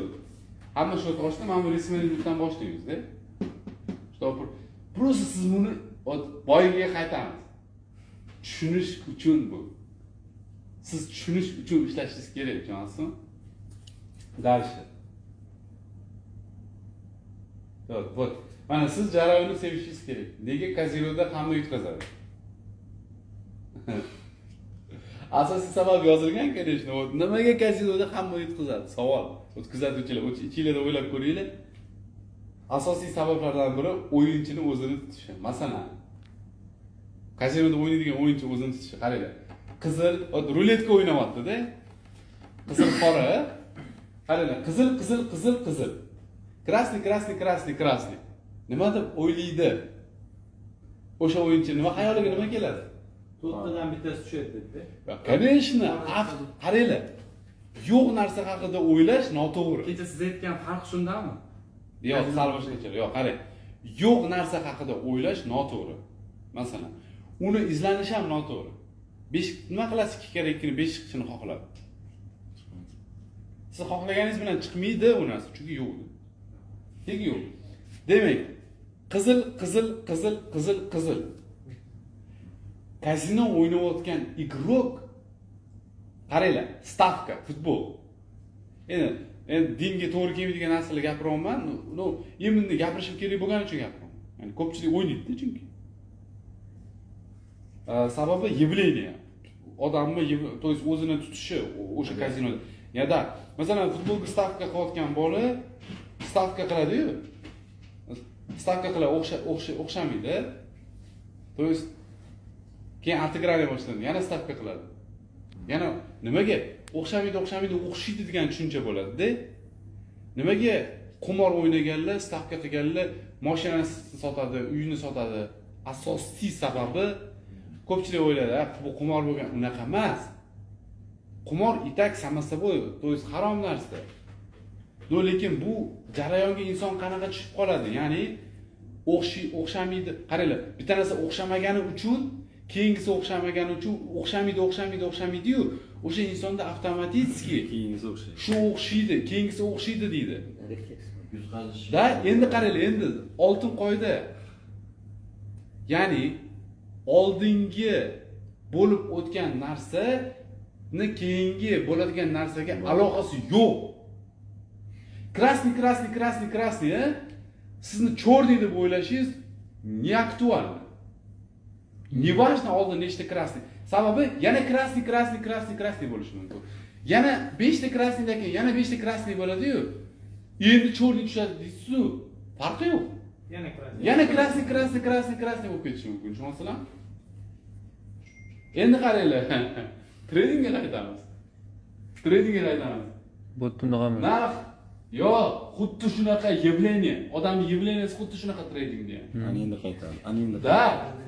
hamma счет ochdi, mana bu risk managementdan boshlaymizda. Что просто siz buni, вот, boyagiga qaytamiz, tushunish uchun bu, siz tushunish uchun ishlashingiz kerak, tushunyapsizmi? Дальше. Вот, вот. Mana siz jarayonni sevishingiz kerak. Nega kazinoda hamma yutqazadi? Asosiy sabab yozilgan, конечно. Вот nimaga kazinoda hamma yutqazadi? Savol. O'tkazuvchilar, ichinglarda o'ylab ko'ringlar. Asosiy sabablardan biri o'yinchini o'zini tutishi. Masalan, kazinoda o'ynaydigan o'yinchi o'zini tutishi. Qaranglar. Qizil, вот ruletka o'ynayapti-da. Qizil, qora. Qaranglar, qizil, qizil, qizil, qizil. Красный, красный, красный, красный. Nima deb o'ylaydi? O'sha o'yinchi nima, xayoliga nima keladi? To'rttadan bittasi tushadi dedi. Конечно, qaranglar. Yo'q narsa haqida o'ylash noto'g'ri. Kecha siz aytgan farq shundami? Yo'q, sal boshqacha. Yo'q, qarang. Yo'q narsa haqida o'ylash noto'g'ri. Masalan, uni izlanish ham noto'g'ri. Besh nima qilasiz, ikki karra ikkini besh chiqishini xohlab? Siz xohlaganingiz bilan chiqmaydi u narsa, chunki yo'q. Nega yo'q? Demak, qizil, qizil, qizil, qizil, qizil. Kazino o'ynayotgan игрок, qaranglar, stavka, futbol. Endi dinga to'g'ri kelmaydigan narsalar gapiryapman. Ну, именно gapirishim kerak bo'lgani uchun gapiryapman. Ya'ni ko'pchilik o'ynaydi chunki. Sababi явление. Odamni то есть o'zini tutishi o'sha kazinoda. Ya да, masalan, futbolga stavka qilayotgan bola stavka qiladi-yu. Stavka qiladi, o'xshamaydi. То есть keyin отыграли boshlanadi, yana stavka qiladi. Yana nimaga? O'xshamaydi, o'xshamaydi, o'xshaydi degan tushuncha bo'ladi-da. Nimaga qumor o'ynaganlar, stavka qilganlar mashinasini sotadi, uyini sotadi? Asosiy sababi, ko'pchilik o'ylaydi, "Ha, bu qumor bo'lgan", unaqa emas. Qumor и так само собой, то есть harom narsa. Но lekin bu jarayonga inson qanaqa tushib qoladi? Ya'ni o'xshamaydi. Qaranglar, bitta narsa o'xshamagani uchun, keyingisi o'xshamagani uchun o'xshamaydi, o'xshamaydi, o'xshamaydi-yu, o'sha insonda avtomatik Keyingisi o'xshaydi. Shu o'xshaydi, keyingisi o'xshaydi deydi. Refleks. Yutqazish. Да, endi qaranglar, endi oltin qoida. Ya'ni oldingi bo'lib o'tgan narsani keyingi bo'ladigan narsaga aloqasi yo'q. Красный, красный, красный, красный, a? Sizni черный deb o'ylashingiz не актуально. Неважно oldin nechta красный. Sababi yana красный, красный, красный, красный bo'lishi mumkin. Yana 5 ta красный dan keyin yana 5 ta красный bo'ladi-yu. Endi черный tushadi deysiz-ku. Farqi yo'q. Yana красный. Yana красный, красный, красный, красный bo'lib ketishi mumkin, tushunyapsizlarmi? Endi qaranglar, tradingga qaytamiz, tradingga qaytamiz. Bu bunaqami? Narx yo'q, xuddi shunaqa явление, odamni явление si xuddi shunaqa tradingda ham. Ana endi qaytadi, ana endi. Да,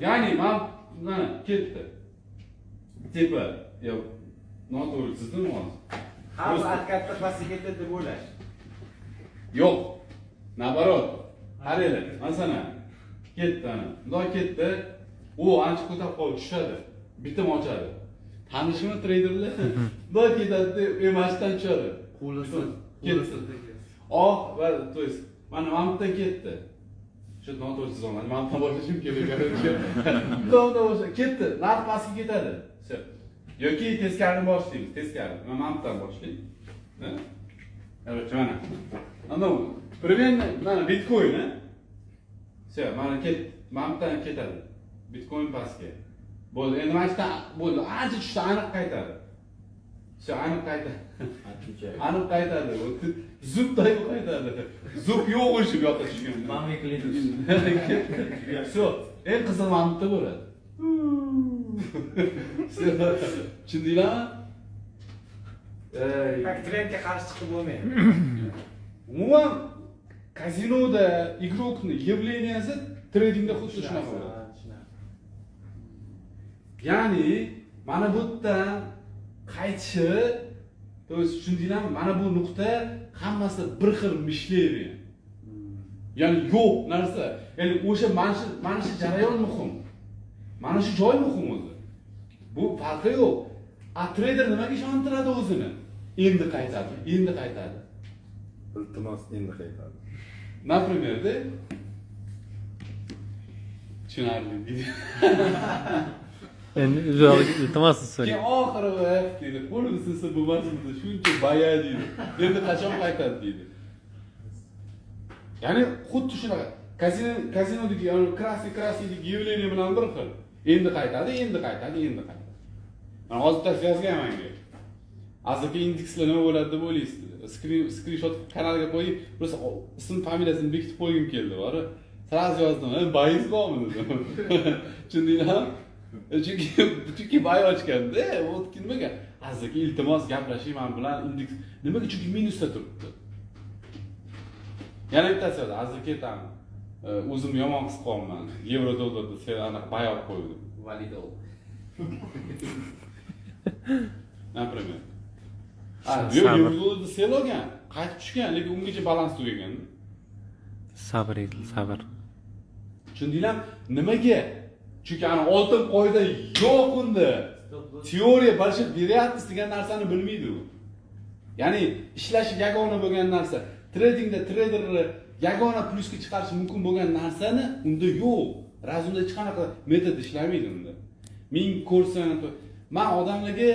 ya'ni mana ketdi tepa. Yo'q, noto'g'ri chizdim hozir. Har bir откат da pastga ketadi deb o'ylash. Yo'q, наоборот. Qaranglar, masalan, ketdi, ana bundoq ketdi, u ancha ko'tarib qolib tushadi, bitim ochadi. Tanishimi treyderlar bundoq ketadida, emasdan tushadi. Qo'li Ketdi. Oh, va то есть mana bu yerdan ketdi. Shu noto'g'ri chizaman, mana bu yerdan boshlashim kerak, короче. Bundoq boshlab ketdi, narx pastga ketadi. Всё. Yoki teskarini boshlaymiz, teskari. Mana bu yerdan boshlaylik. Короче, mana. Ana примерно mana bitcoin, a? Всё, mana ketdi. Mana bu yerdan ketadi. Bitcoin pastga. Bo'ldi. Endi mana shu yerdan bo'ldi. Ancha tushdi, aniq qaytadi. Всё, aniq qaytadi. Aniq qaytadi. Зуб даю qaytadi. Зуб yo'q o'sha bu yoqqa tushgan. Mami Klitus. Всё, eng qizig'i mana bu yerda bo'ladi. Всё, tushundinglarmi? Ey. Как trendga qarshi chiqib bo'lmaydi. Umuman kazinoda игрок ni явления si tradingda xuddi shunaqa bo'ladi. Ha, shunaqa. Ya'ni mana bu yerdan qaytishi, то есть tushundinglarmi? Mana bu nuqta hammasi bir xil мышление. Ya'ni yo'q narsa. Ya'ni o'sha mana shu jarayon muhim. Mana shu joy muhim o'zi. Bu farqi yo'q. A treyder nimaga ishontiradi o'zini? Endi qaytadi, endi qaytadi. Iltimos, endi qaytadi. Например, da tushunarli deydi. Endi uzog'iga iltimos Keyin so'rang. oxiri vaqt deydi, qo'lim sinsa bo'lmasmidi, shuncha baya deydi. Endi qachon qaytadi deydi. Ya'ni xuddi shunaqa kazinodagi, ya'ni красный, красный dagi явление bilan bir xil. Endi qaytadi, endi qaytadi, endi qaytadi. Mana hozir bittasi yozgan manga. Azaki, indekslar nima bo'ladi deb o'ylaysiz? Skrinshot kanalga qo'yib, просто ism familiyasini bekitib qo'ygim keldi, bor. Сразу yozdim, "Buy ingiz bormi?" dedim. Tushundinglarmi? Chunki buy ochganda, u nimaga? Azaki, iltimos, gaplashing man bilan indeks. Nimaga? Chunki minusda turibdi. Yana bittasi yozdi, Azaki, там o'zim yomon his qilyapman. Yevro dollarda sen anaqa buy olib qo'ydim. Validol. Например. A, yo'q, Sabr. yevro dollarda sell olgan, qaytib tushgan, lekin ungacha balans tugagan. Sabr et, sabr. Tushundinglarmi? Nimaga? Chunki ana oltin qoida yo'q unda. Теория больших вероятность degan narsani bilmaydi u. Ya'ni ishlashi yagona bo'lgan narsa, tradingda treyderni yagona plyusga chiqarishi mumkin bo'lgan narsani unda yo'q. Раз unda hech qanaqa metod ishlamaydi unda. Ming ko'rsin, man odamlarga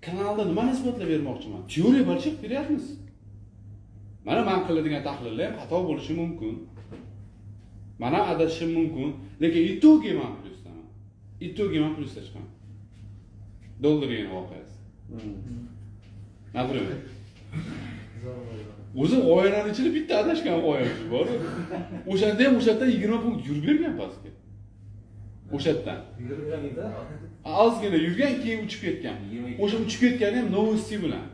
kanalda nimani isbotlab bermoqchiman? Теория больших вероятность. Mana man qiladigan tahlillar ham xato bo'lishi mumkin. Man ham adashishim mumkin, lekin итоге man plyusdaman. Итоге man plyusda chiqaman. Dollar yen voqeasi. Например. O'zi g'oyalarni ichida bitta adashgan g'oya shu bor. O'shanda ham o'sha yerdan 20 punkt yurib bergan pastga. O'sha yerdan. Yurgan edi. Ozgina yurgan, keyin uchib ketgan. 22. O'sha uchib ketgani ham новости bilan.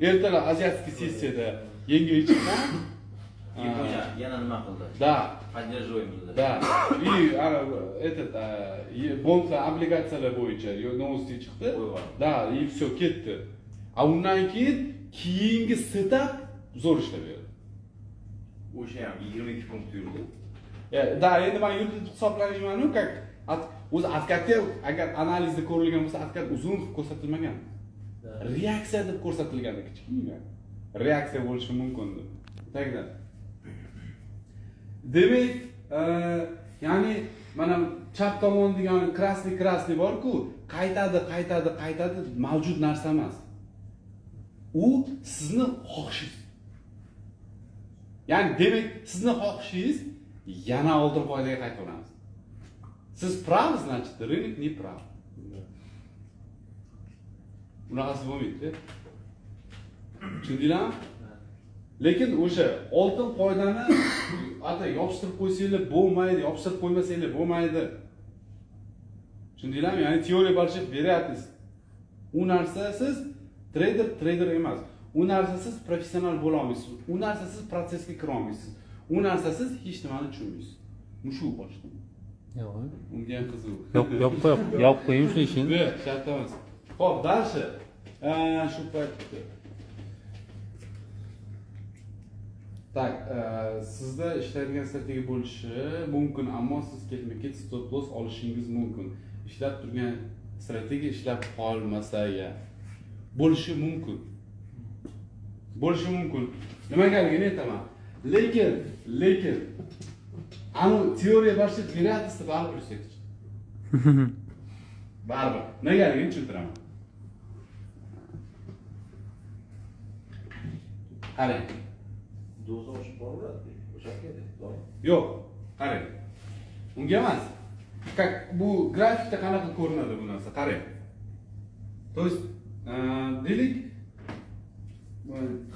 Ertalab азиатский sessiyada yengil chiqqan. Yaponiya yana nima qildi? Да, Поддерживаем dedi. да. И ana этот bondlar, obligatsiyalar bo'yicha новости chiqdi. Qo'yib Да, и все, ketdi. A undan keyin keyingi setup zo'r ishlab berdi. O'sha ham 22 punkt yurdi. Да, endi man yurdi deb hisoblamayman-u, как o'zi откат da agar analizda ko'rilgan bo'lsa, откат uzun qilib ko'rsatilmagan. Reaksiya deb ko'rsatilgan kichkina. Reaksiya bo'lishi mumkin deb. Тогда. Demak, ya'ni mana chap tomon degan красный, красный bor-ku, qaytadi, qaytadi, qaytadi, mavjud narsa emas. U sizni xohishingiz. Ya'ni demak, sizni xohishingiz, yana oltin qoidaga qaytaveramiz. Siz прав, значит, рынок не прав. Unaqasi bo'lmaydi. Tushundinglarmi? Lekin o'sha oltin qoidani ata yopishtirib qo'ysanglar bo'lmaydi, yopishtirib qo'ymasanglar bo'lmaydi. Tushundinglarmi? Ya'ni теория больших вероятность. U narsasiz treyder treyder emas. U narsasiz professional bo'la olmaysiz. U narsasiz protsessga kira olmaysiz. U narsasiz hech nimani tushunmaysiz. Mushuk ochdim. Yo'q. Unga ham qiziq. Yop, yop qo'y, yopib qo'ying shu ishini. Yo'q, shart emas. Xo'p, дальше. Shu payt. Так, sizda ishlaydigan strategiya bo'lishi mumkin, ammo siz ketma-ket stop loss olishingiz mumkin. Ishlab turgan strategiya ishlab qolmasa ya bo'lishi mumkin. Bo'lishi mumkin. Nimagaligini aytaman. Lekin anu теория больших вероятности baribir yuksak chiqadi. Baribir. Negaligini tushuntiraman. Qarang. Doza oshib boraveradi. O'sha kerak. Doim. Yo'q, qarang. Unga emas. Как bu grafikda qanaqa ko'rinadi bu narsa? Qarang. То есть, deylik,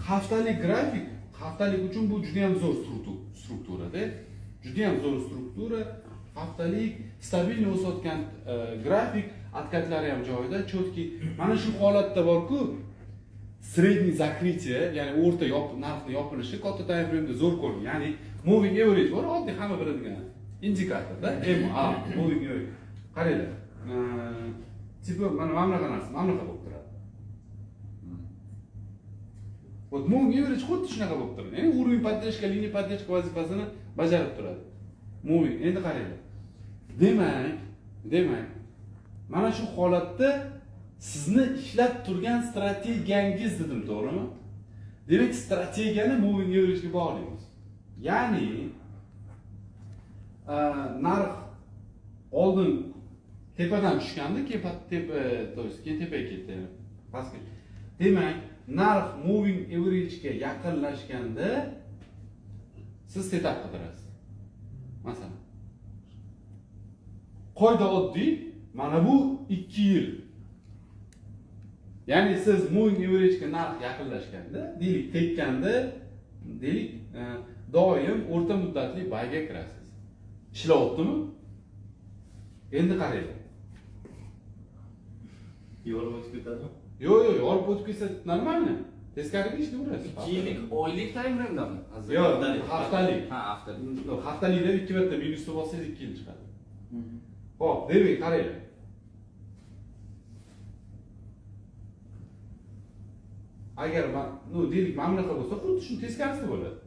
haftalik grafik, haftalik uchun bu juda ham zo'r strukturada. Juda ham zo'r struktura. Haftalik стабильный o'sayotgan grafik, откат lari ham joyida, чёткий. Mana shu holatda bor-ku, средний закрытие, ya'ni o'rta narxni yopilishi katta time frame'da zo'r ko'rinadi. Ya'ni moving average bor, oddiy hamma biladigan indikatorda, MA, moving average. Qaranglar. Типа mana bunaqa narsa, mana bunaqa bo'lib turadi. Вот moving average xuddi shunaqa bo'lib turadi. Ya'ni уровень поддержка, линия поддержка vazifasini bajarib turadi. Moving. Endi qaranglar. Demak, mana shu holatda sizni ishlab turgan strategiyangiz dedim, to'g'rimi? Demak, strategiyani moving average'ga bog'laymiz. Ya'ni narx oldin tepadan tushganda, keyin tepa, то есть keyin tepaga ketdi, pastga. Demak, narx moving average'ga yaqinlashganda siz setup qidirasiz. Masalan, qoida oddiy, mana bu 2 yil. Ya'ni siz moving average'ga narx yaqinlashganda, deylik, tekkanda, deylik, doim o'rta muddatli buyga kirasiz. Ishlayaptimi? Endi qaranglar. Yorib o'tib ketadimi? Yo'q, yorib o'tib ketsa нормально. Teskariga ishlayverasiz. 2 yillik oylik time frame'dami? Yo'q, haftalik. Ha, haftalik. Yo'q, haftalikda ikki marta minusni bossangiz 2 yil chiqadi. Xo'p, demak, qaranglar. Agar ну, deylik, mana bunaqa bo'lsa, xuddi shu teskarisi bo'ladi.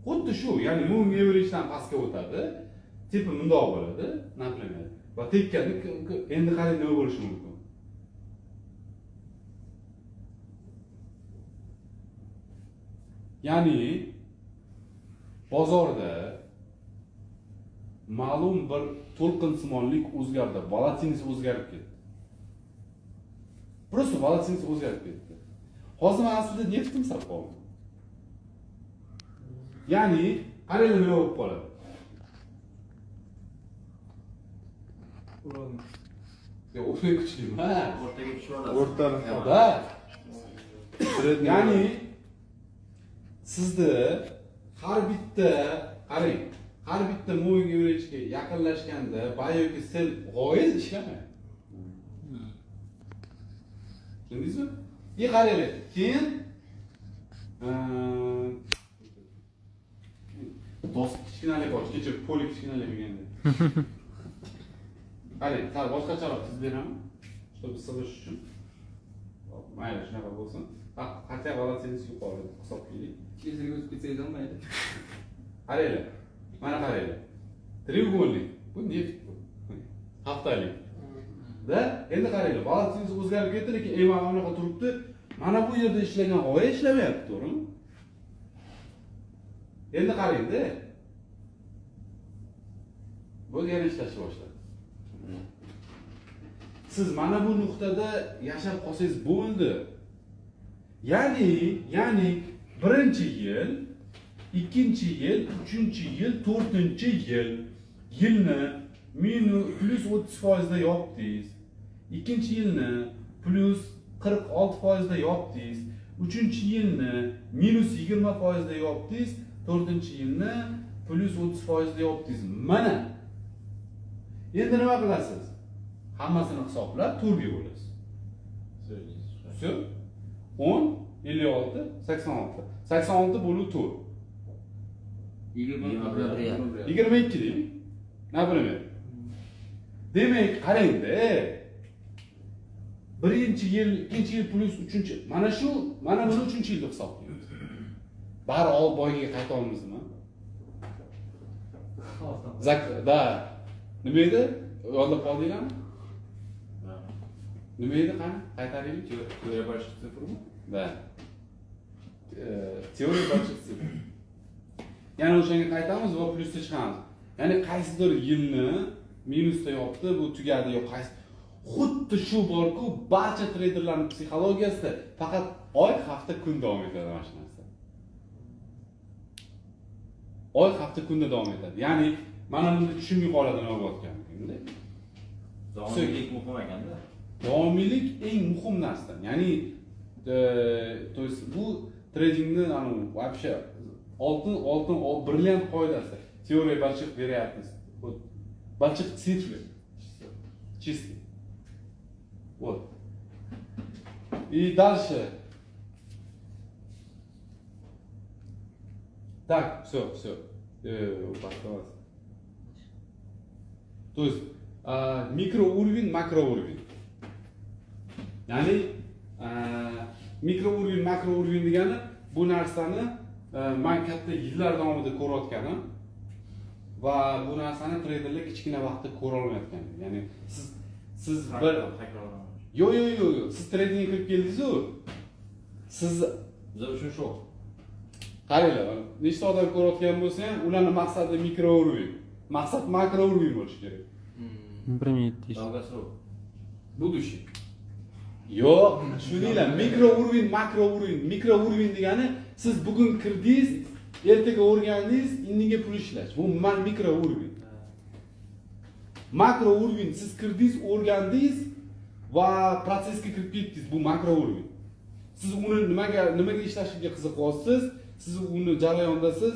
Xuddi shu, ya'ni moving average'dan pastga o'tadi. Типа bundoq bo'ladi, например. Va tekkanda endi qarang nima bo'lishi mumkin. Ya'ni bozorda ma'lum bir to'lqinsimonlik o'zgardi, volatilность o'zgarib ketdi. Просто volatilность o'zgarib ketdi. Hozir men aslida neftni hisob qoldim. Ya'ni qaranglar nima bo'lib qoladi. Uradi. Yo'q, o'sha kuchli emas. O'rtaga tushib olasiz. O'rtani. Да. Средний. Ya'ni sizni har bitta, qarang, har bitta moving average'ga yaqinlashganda buy yoki sell g'oyangiz ishlamaydi. Tushundingizmi? И qaranglar, keyin do'st kichkinalik bor, kecha poli kichkinalik bo'lganda. Qarang, sal boshqacharoq chizib beraman, чтобы sig'ish uchun. Hop, mayli, shunaqa bo'lsin. Хотя volatilность yuqori deb hisoblaylik. Televizorga o'tib ketsangiz ham mayli. Qaranglar. Mana qaranglar. Треугольник. Bu neft bu. Haftalik. Да, endi qaranglar, volatilность o'zgarib ketdi, lekin EMA mana bunaqa turibdi. Mana bu yerda ishlagan g'oya ishlamayapti, to'g'rimi? Endi qarangda. Bu yana ishlashni boshladi. Siz mana bu nuqtada yashab qolsangiz bo'ldi. Ya'ni birinchi yil, ikkinchi yil, uchinchi yil, to'rtinchi yil yilni minus plyus 30% da yopdingiz. Ikkinchi yilni plyus 46% da yopdingiz. Uchinchi yilni minus 20 foizda yopdingiz, to'rtinchi yilni plyus 30 foizda yopdingiz. Mana endi nima qilasiz? Hammasini hisoblab 4ga bo'lasiz. Все, 10, 56, 86. 86 bo'lib 4. 21. 22 deylik, например. Demak, qarangda, birinchi yil, ikkinchi yil plyus, uchinchi, mana shu, mana buni uchinchi yilda hisoblaymiz. Bari olib boyga qaytyapmizmi? Зак да, nima edi, yodlab qoldinglarmi, nima edi? Qani, qaytaraylik. Теория больших цифр mi? Да. Теория больших цифр. Yana o'shanga qaytamiz va plyusda chiqamiz. Ya'ni qaysidir yilni minusda yopdi, bu tugadi yo qaysi, xuddi shu borku, barcha treyderlarning psixologiyasida faqat oy, hafta, kun davom etadi mana shu narsa. Oy, hafta, kunda davom etadi. Ya'ni mana bunda tushunmay qoladi nima bo'layotganligini. Davomiylik muhim ekanda. Davomiylik eng muhim narsa. Ya'ni то есть bu tradingni anavi вообще oltin brilliant qoidasi. Теория больших вероятностей. Вот больших цифр. Чистый. Вот. И дальше. Так, все, все. То есть микроуровень, макроуровень. Ya'ni микроуровень, макроуровень degani bu narsani man katta yillar davomida ko'rayotganim va bu narsani treyderlar kichkina vaqtda ko'ra olmayotgan. Ya'ni siz bir Takrorlanish. Yo'q, yo'q, yo'q, yo'q. Siz tradingga kirib keldingiz-u. Siz Bizlar uchun shok. Qaranglar, mana nechta odam ko'rayotgan bo'lsa ham, ularni maqsadi микроуровень. Maqsad макроуровень bo'lishi kerak. Например, тысяч. Долгосрок. Будущий. Yo'q, tushundinglar. Микроуровень, макроуровень. Микроуровень degani siz bugun kirdingiz, ertaga o'rgandingiz, indinga pul ishlash. Bu микроуровень. Макроуровень siz kirdingiz, o'rgandingiz va protsessga kirib ketdingiz. Bu макроуровень. Siz uni nimaga ishlashiga qiziqyapsiz, siz uni jarayondasiz,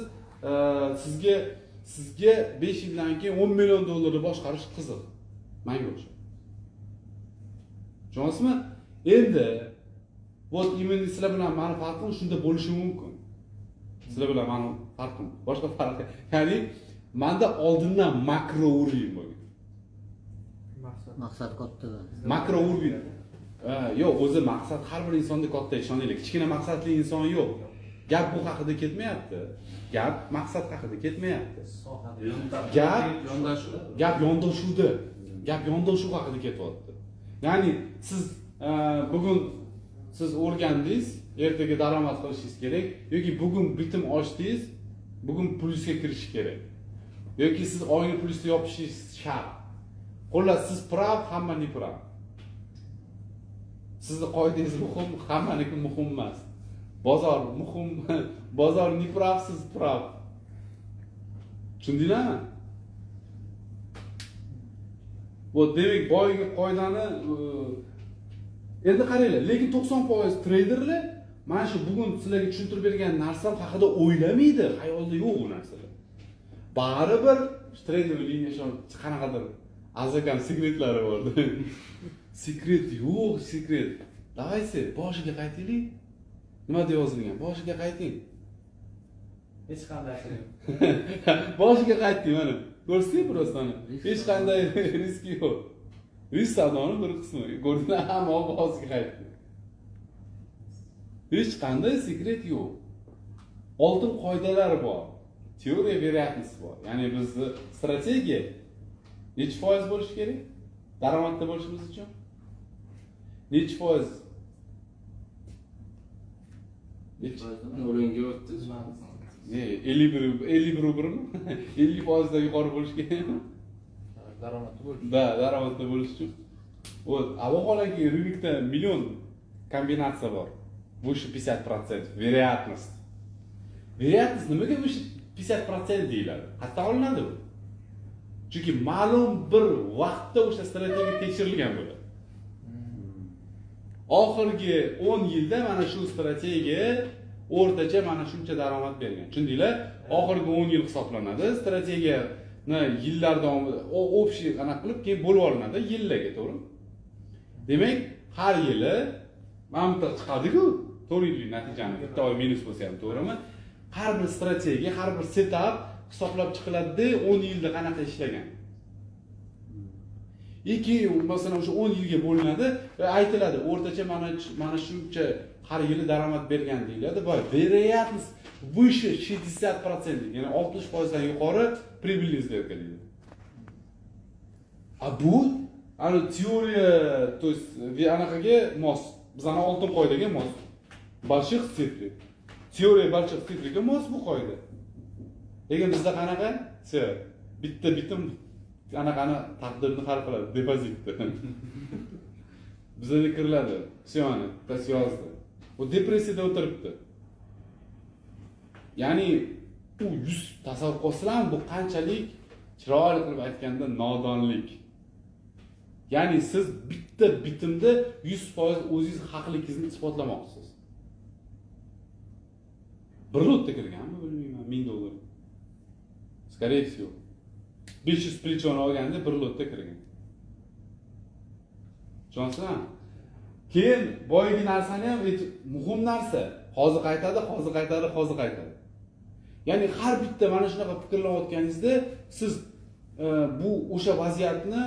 sizga 5 yildan keyin 10 million dollarni boshqarish qiziq. Menga o'xshab. Tushunyapsizmi? Endi вот именно sizlar bilan mani farqim shunda bo'lishi mumkin. Sizlar bilan mani farqim, boshqa farqi. Ya'ni manda oldindan макроуровень bo'lgan. Maqsad katta. Макроуровень. Yo'q, o'zi maqsad har bir insonda katta, ishoninglar. Kichkina maqsadli inson yo'q. Gap bu haqida ketmayapti. Gap maqsad haqida ketmayapti. Gap Yondashuv. Gap yondashuvda. Gap yondashuv haqida ketyapti. Ya'ni siz bugun siz o'rgandingiz, ertaga daromad qilishingiz kerak yoki bugun bitim ochdingiz, bugun plyusga kirish kerak. Yoki siz oyni plyusda yopishingiz shart. Xullas, siz прав, hamma не прав. Sizni qoidangiz muhim, hammaniki muhim emas. Bozor muhim, bozor не прав, siz прав. Tushundinglarmi? Вот, demak, boyagi qoidani endi qaranglar, lekin 90% treyderlar mana shu bugun sizlarga tushuntirib bergan narsam haqida o'ylamaydi, xayolida yo'q u narsalar. Baribir treyder liniya qanaqadir azakam sekretlari bor. Секрет yo'q, секрет. Давайте boshiga qaytaylik. Nima deb yozilgan? Boshiga qayting. Hech qanday yo'q. Boshiga qaytding mana. Ko'rsak просто mana. Hech qanday risk yo'q. Risk savdoni bir qismi. Ko'rdinglar, hamma boshiga qaytdi. Hech qanday секрет yo'q. Oltin qoidalari bor. Теория вероятности bor. Ya'ni bizni strategiya nechi foiz bo'lishi kerak? Daromadda bo'lishimiz uchun. Nechi foiz? Nechi? 0,30. Ne, 51, 51 birmi? 50 foizdan yuqori bo'lishi kerakmi? Daromadli bo'lish. Да, daromadda bo'lish uchun. Вот, а vaholanki рынок da million kombinatsiya bor. Выше 50% вероятность. Вероятность nimaga выше 50% deyiladi? Qayerdan olinadi bu? Chunki ma'lum bir vaqtda o'sha strategiya tekshirilgan bo'ladi. Oxirgi 10 yilda mana shu strategiya o'rtacha mana shuncha daromad bergan. Tushundinglar? Oxirgi 10 yil hisoblanadi. Strategiyani yillar davomida общий anaqa qilib keyin bo'lib olinadi yillarga, to'g'rimi? Demak, har yili mana bu yerda chiqadi-ku, 4 yillik natijani bitta oy minus bo'lsa ham, to'g'rimi? Har bir strategiya, har bir setup hisoblab chiqiladi, 10 yilda qanaqa ishlagan. И keyin masalan o'sha 10 yilga bo'linadi va aytiladi, o'rtacha mana shuncha har yili daromad bergan deyiladi va вероятность выше 60%, ya'ni 60% dan yuqori прибыльный сделка deyiladi. A bu ani теория, то есть anaqaga mos, bizani oltin qoidaga mos. Больших цифр. Теория больших цифр ga mos bu qoida. Lekin bizda qanaqa? Всё. Bitta bitim anaqani taqdirni hal qiladi, depozitni. Bizada kiriladi. Всё, ana, bittasi yozdi. U depressiyada o'tiribdi. Ya'ni u yuz tasavvur qilsanglar, bu qanchalik chiroyli qilib aytganda nodonlik. Ya'ni siz bitta bitimda 100% o'zingiz haqligingizni isbotlamoqchisiz. Bir lotda kirganmi bilmayman, 1000 dollar. Скорее всего. 500 плечо ni olganda bir lotda kirgan. Tushunyapsizmi? Keyin boyagi narsani ham muhim narsa. Hozir qaytadi, hozir qaytadi, hozir qaytadi. Ya'ni har bitta mana shunaqa fikrlanayotganingizda siz bu o'sha vaziyatni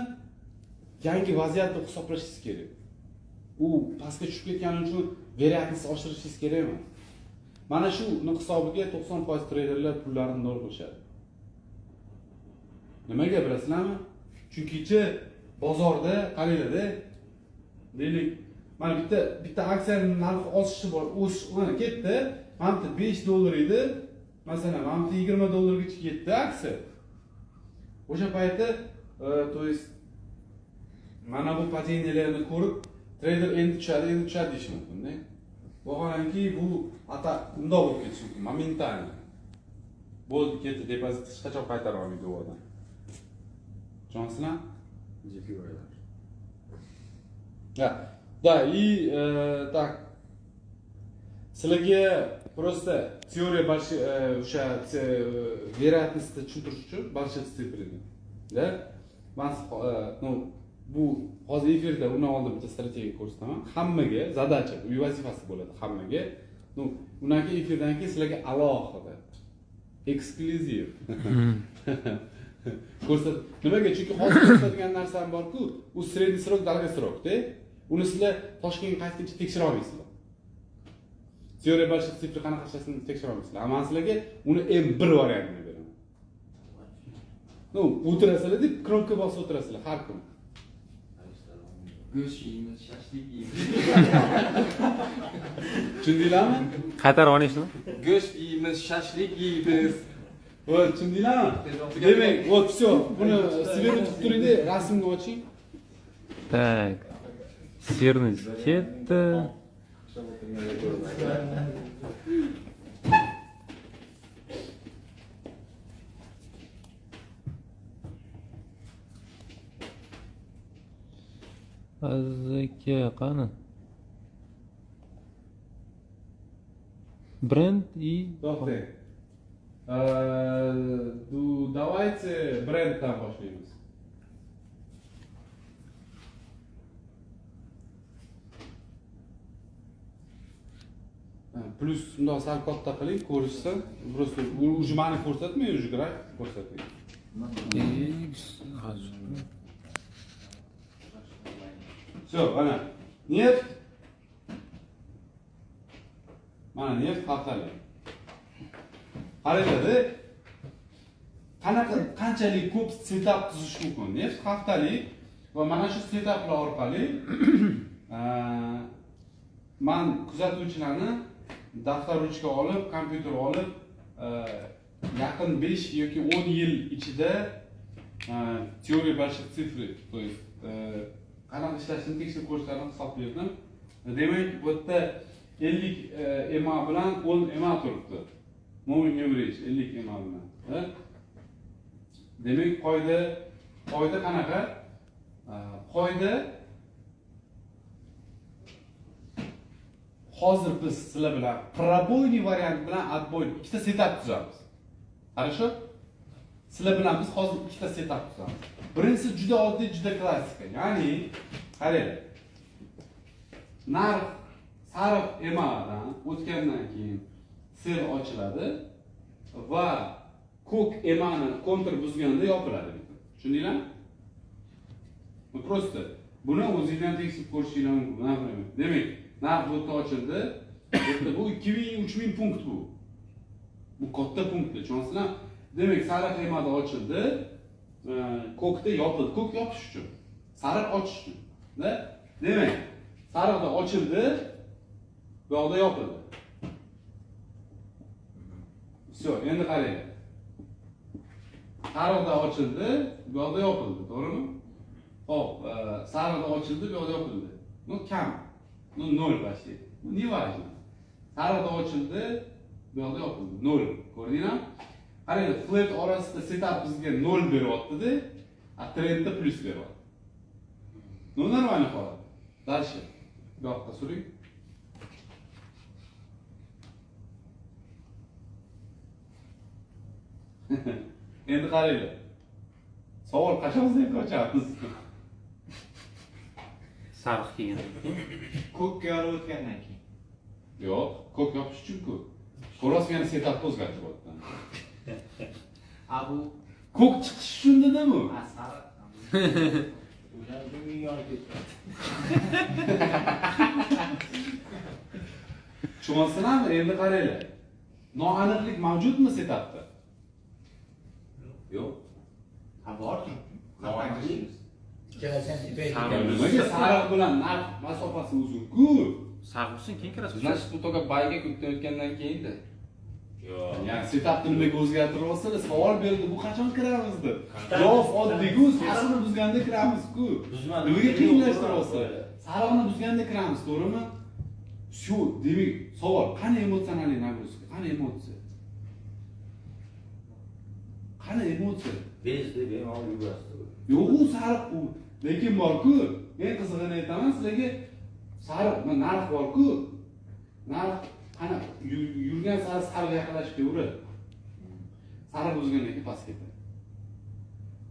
yangi vaziyat deb hisoblashingiz kerak. U pastga tushib ketgani uchun вероятность oshirishingiz kerak emas. Mana shuni hisobiga 90% treyderlar pullarini nol qilishadi. Nimaga bilasizlarmi? Chunkichi bozorda qaranglar-da, deylik, mana bitta aksiyaning narxi oshishi bor, o'sish mana ketdi. Mana bitta 5 dollar edi. Masalan, mana bitta 20 dollargacha ketdi aksiya. O'sha payti, то есть mana bu падения larni ko'rib treyder endi tushadi, endi tushadi deyishi mumkin-da. Vaholanki bu ata undoq bo'lib ketishi mumkin, моментально. Bo'ldi, ketdi, depozit hech qachon qaytara olmaydi u odam. Tushunyapsizlar? GPU'lar. Да, да, и так. Sizlarga просто теория больших o'sha вероятность ni tushuntirish uchun больших цифр ni. Да? Man ну bu hozir efirda undan oldin bitta strategiya ko'rsataman. Hammaga задача, uy vazifasi bo'ladi hammaga. Ну, undan keyin efirdan keyin sizlarga alohida eksklyuziv ko'rsat. Nimaga? Chunki hozir ko'rsatgan narsam bor-ku, u средний срок, долгосрок da. Uni sizlar Toshkentga qaytguncha tekshira olmaysizlar. Теория больших цифр qanaqa ishlashini tekshira olmaysizlar. Man sizlarga uni M1 variantini beraman. Ну, o'tirasizlar deb knopka bosib o'tirasizlar har kuni. Go'sht yeymiz, shashlik yeymiz. Tushundinglarmi? Qaytarib olishni. Go'sht yeymiz, shashlik yeymiz. Вот, tushundinglarmi? Demak, вот всё, buni свернуть qilib turingda, rasmni oching. Так. Свернуть ketdi. Ushlab o'tirganda ko'rinadi. Aziz aka, qani? Brent и To'xtang. Давайте Brentdan boshlaymiz. Ha, Plyus bundoq sal katta qiling, ko'rishsin. Просто уже mani ko'rsatmang, уже grafik ko'rsating. X hozir. Всё, mana. Neft. Mana neft haftalik. Qaranglar, qanaqa qanchalik ko'p setup tuzish mumkin. Neft haftalik va mana shu setuplar orqali man kuzatuvchilarni daftar ruchka olib, kompyuter olib, yaqin 5 yoki 10 yil ichida теория больших цифр, то есть qanaqa ishlashini tekshirib ko'rishlarini hisob berdim. Demak, bu yerda 50 EMA bilan 10 EMA turibdi. Moving average 50 EMA bilan. Ha? Demak, qoida qanaqa? Qoida Hozir biz sizlar bilan пробойный variant bilan отбой ikkita setup tuzamiz. Хорошо? Sizlar bilan biz hozir ikkita setup tuzamiz. Birinchisi juda oddiy, juda klassika. Ya'ni qaranglar. Narx sariq EMAdan o'tgandan keyin sell ochiladi va ko'k EMAni kontur buzganda yopiladi. Tushundinglarmi? Bu просто buni o'zingizdan tekshirib ko'rishinglar mumkin. Например, demak, narx bu yerda ochildi. Bu yerda bu 2000 3000 punkt bu. Bu katta punktlar, tushunyapsizlar? Demak, sariq EMAda ochildi, ko'kda yopildi. Ko'k yopish uchun, sariq ochish uchun. Da? Demak, sariqda ochildi, bu yoqda yopildi. Всё, endi qaranglar. Sariqda ochildi, bu yoqda yopildi, to'g'rimi? Xo'p, sariqda ochildi, bu yoqda yopildi. Ну, kam. Ну, 0 почти. Ну, не важно. Sariqda ochildi, bu yoqda yopildi. 0. Ko'rdinglarmi? Qaranglar, flat orasida setup bizga 0 beryapti-da, а trendda plyus beryapti. Ну, нормальный holat. Дальше. Bu yoqqa suring. Endi qaranglar. Savol: qachon сделка ochamiz? Sariq kelgan. Ko'kka yorib o'tgandan keyin. Yo'q, ko'k yopish uchun-ku. Ko'ryapsiz, yana setupni o'zgartiryapti. A, bu Ko'k chiqish uchun dedim-u. a, sariq. O'shani uchun ming yorib ketdi. Tushunyapsizlarmi? Endi qaranglar. Noaniqlik mavjudmi setupda? Yo'q. Ha, bor. Ikkalasi ham tepaga Sariq. Nimaga? Sariq bilan narx masofasi uzun-ku. Sariq bo'lsin, keyin kirasiz. Значит, bu только buyga ko'kdan o'tgandan keyinda. Yo'q. Ya'ni setupni nimaga o'zgartiryapsizlar? Savol berdi, bu qachon kiramiz deb. Javob oddiy-ku, sariqni buzganda kiramiz-ku. Buzmadi. Nimaga qiyinlashtiryapsizlar? Sariqni buzganda kiramiz, to'g'rimi? Shu, demak, savol, qani эмоциональный нагрузка? Qani emotsiya? Qani emotsiya? Bezdi, bemalol yugurasiz. Yo'q, u sariq u. Lekin bor-ku, eng qizig'ini aytaman sizlarga, sariq, mana narx bor-ku. Narx qana yurgan sari sariq yaqinlashib kelaveradi. Sariq buzgandan keyin pastga ketadi.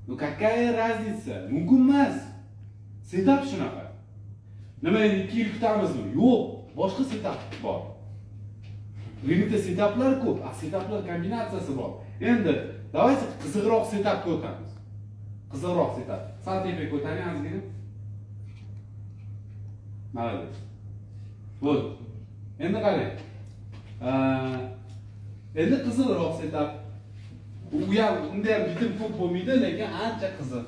Ну, какая разница? Mumkin emas. Setup shunaqa. Nima, endi 2 yil kutamizmi? Yo'q, boshqa setup bor. Limita setuplar ko'p, а setuplar kombinatsiyasi bor. Endi давайте qiziqroq setupga o'tamiz. Qiziqroq setup. Sal tepaga ko'taring ozgina. Молодец. Bo'ldi. Endi qarang. Endi qiziqroq setup. U ham, unda ham bitim ko'p bo'lmaydi, lekin ancha qiziq.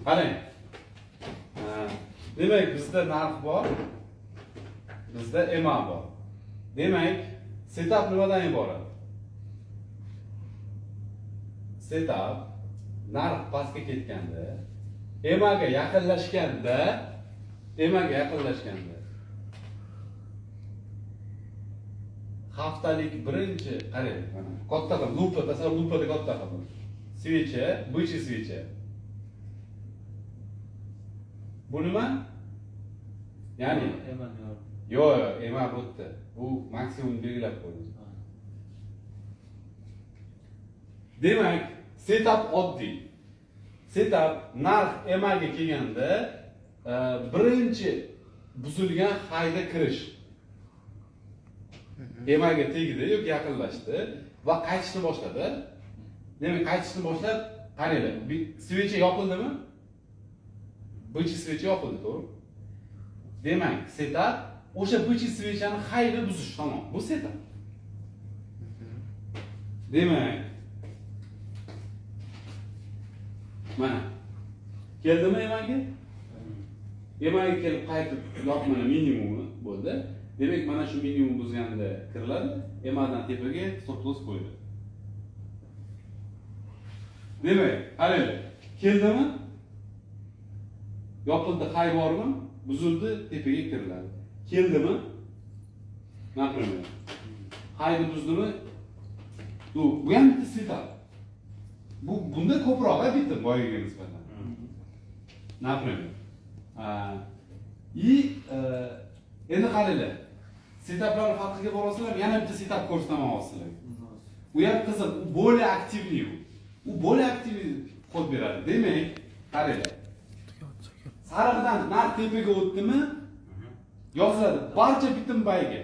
Qarang. Demak, bizda narx bor. Bizda EMA bor. Demak, setup nimadan iborat? Setup narx pastga ketganda, EMAga yaqinlashganda, EMAga yaqinlashganda haftalik birinchi, qarang, mana katta qilib lupa, tasavvur, lupada katta qilib. Свеча, бычий свеча. Bu nima? Ya'ni yo'q, yo'q, EMA bu yerda. Bu maksimum belgilab qo'yildi. Demak, setup oddiy. Setup narx EMAga kelganda birinchi buzilgan highda kirish. EMAga tegdi yoki yaqinlashdi va qaytishni boshladi. Demak, qaytishni boshlab, qaranglar, свеча yopildimi? Бычий свеча yopildi, to'g'rimi? Demak, setup o'sha бычий свеча ni highni buzish, tamom. Bu setup. Demak, mana keldimi EMAga? EMAga kelib qaytib yo'q, mana minimumi bo'ldi. Demak, mana shu minimum buzganda kiriladi, EMAdan tepaga stop loss qo'yiladi. Demak, qaranglar, keldimi? Yopildi, high bormi? Buzildi, tepaga kiriladi. Keldimi? Например, highni buzdimi? Bu ham bitta setup. Bu bunda ko'proq a bitim boyagiga nisbatan. Например. И endi qaranglar. Setuplar farqiga borasizlar, yana bitta setup ko'rsataman hozir sizlarga. U ham qiziq, u более активный u. U более активный ход beradi. Demak, qaranglar. Sarig'idan narx tepaga o'tdimi? Yoziladi barcha bitim buyga.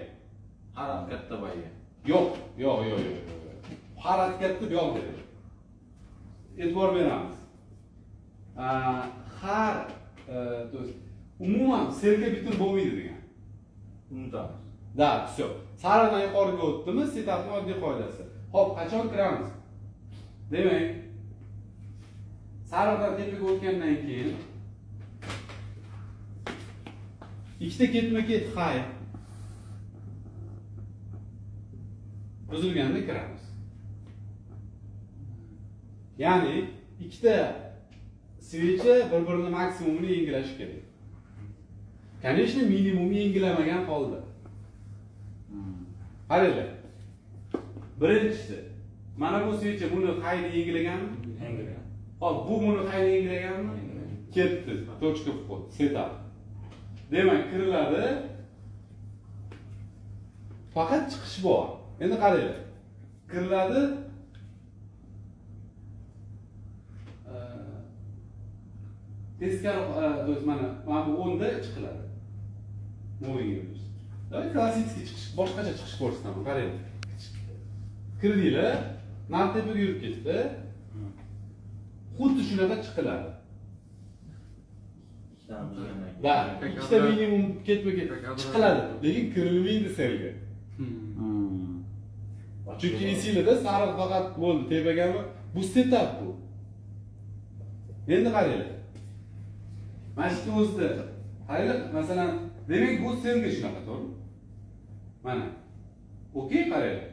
Harakatda buyga. Yo'q, yo'q, yo'q, yo'q, yo'q. Harakatni bu yoq dedi. E'tibor beramiz. Har то есть umuman sellga bitim bo'lmaydi degan. Unutamiz. Да, все. Sariqdan yuqoriga o'tdimi, setupni oddiy qoidasi. Xo'p, qachon kiramiz? Demak, sariqdan tepaga o'tgandan keyin ikkita ketma-ket high buzilganda kiramiz. Ya'ni ikkita свеча bir-birini maksimumini yengilashi kerak. Конечно, minimumni yengilamagan holda. Qaranglar. Birinchisi, mana bu свеча buni highni yengilaganmi? Yengilagan. Hop, bu buni highni yengilaganmi? Ketdi. Точка вход, setup. Demak, kiriladi. Faqat chiqish bor. Endi qaranglar. Kiriladi. Teskari, то есть mana bu 10 da chiqiladi. Moving average. Давай klassik chiqish, boshqacha chiqish ko'rsataman. Qaranglar. Kirdinglar, narx tepaga yurib ketdi. Xuddi shunaqa chiqiladi. Ikkitani buzgandan keyin. Да, ikkita minimum ketma-ket chiqiladi, lekin kirilmaydi sellga. Chunki esinglarda sariq faqat bo'ldi, tepagami? Bu setup bu. Endi qaranglar. Mana shu o'zida qaranglar, masalan, demak bu sellga shunaqa, to'g'rimi? Mana. Okey, qaranglar.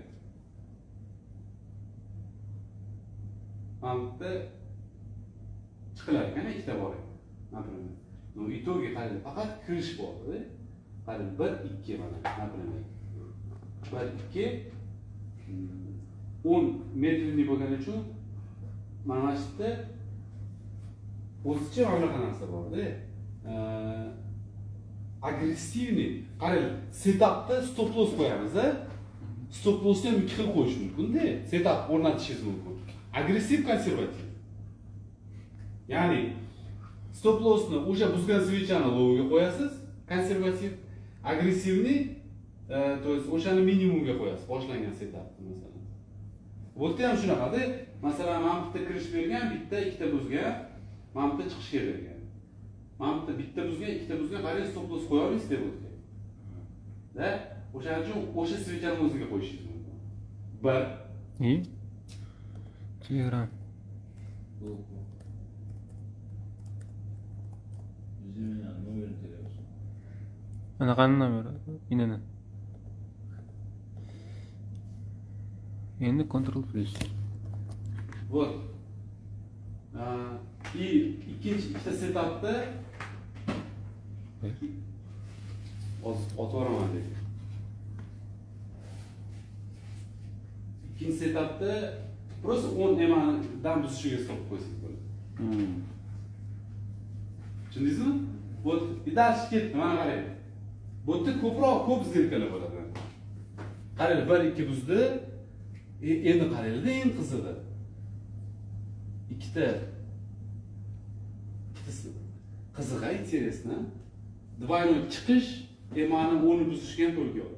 Mana bu yerda chiqilar ekan, ikkita bor ekan. Например. Но итоге qaranglar, faqat kirish bor-da. Qarang, 1 2 mana, например. 1 2 10 медленный bo'lgani uchun mana shu yerda o'zicha mana bunaqa narsa bor-da. Агрессивный. Qarang, setupda stop loss qo'yamiz-a. Stop lossni ham ikki xil qo'yish mumkin-da. Setup o'rnatishingiz mumkin. Agressiv, konservativ. Ya'ni stop lossni o'sha buzgan свеча ni lowga qo'yasiz, konservativ, агрессивный, то есть o'shani minimumga qo'yasiz, boshlangan setupni masalan. Bu yerda ham shunaqada, masalan, mana bu yerda kirish bergan, bitta, ikkita buzgan, mana bu yerda chiqishga bergan. Mana bu yerda bitta buzgan, ikkita buzgan, qarang, stop loss qo'ya olmaysiz deb o'tgan. Да? O'shaning uchun o'sha свеча ni o'ziga qo'yishingiz mumkin. Bir. И? Telegram. Bu. Bizim yani nomerini teriyorsun. Anaqani nomeri, inini. Endi Ctrl plus. Вот. И ikkinchi ikkita setupda hozir otib yuboraman deydi. Ikkinchi setupda просто 10 emadan buzishiga stop qo'ysangiz bo'ladi. Tushundingizmi? Вот, и дальше ketdi, mana qarang. Bu yerda ko'proq ko'p сделка lar bo'ladi. Qaranglar, 1 2 buzdi. Endi qaranglar, eng qizig'i. Ikkita ikkitasi qiziq, интересно. Двойной chiqish emani 10 buzishga ham to'g'ri keladi.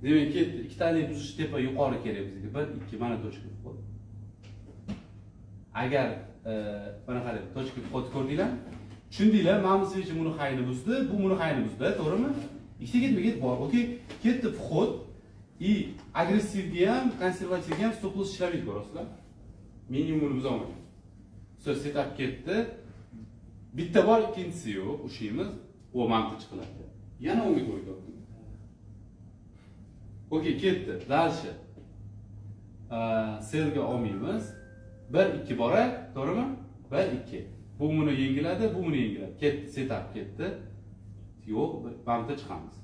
Demak, ketdi. Ikkitalik buzish tepa yuqori kerak bizga. 1 2 mana точка вход. Agar mana qarang, точка вход ko'rdinglar? Tushundinglar, mana bu свеча buni highni buzdi, bu buni highni buzdi, to'g'rimi? Ikkita ketma-ket bor. Okey, ketdi вход. И agressivga ham, konservativga ham stop loss ishlamaydi, ko'rasizlar. Minimumni buza olmaydi. Все, setup ketdi. Bitta bor, ikkinchisi yo'q, ushlaymiz. O, mana bu chiqiladi. Yana unga to'g'ri keldi. Okey, ketdi. Дальше. Sellga olmaymiz. 1 2 bor, to'g'rimi? 1 2. Bu buni yengiladi, bu buni yengiladi. Ketdi, setup ketdi. Yo'q, mana bu chiqamiz.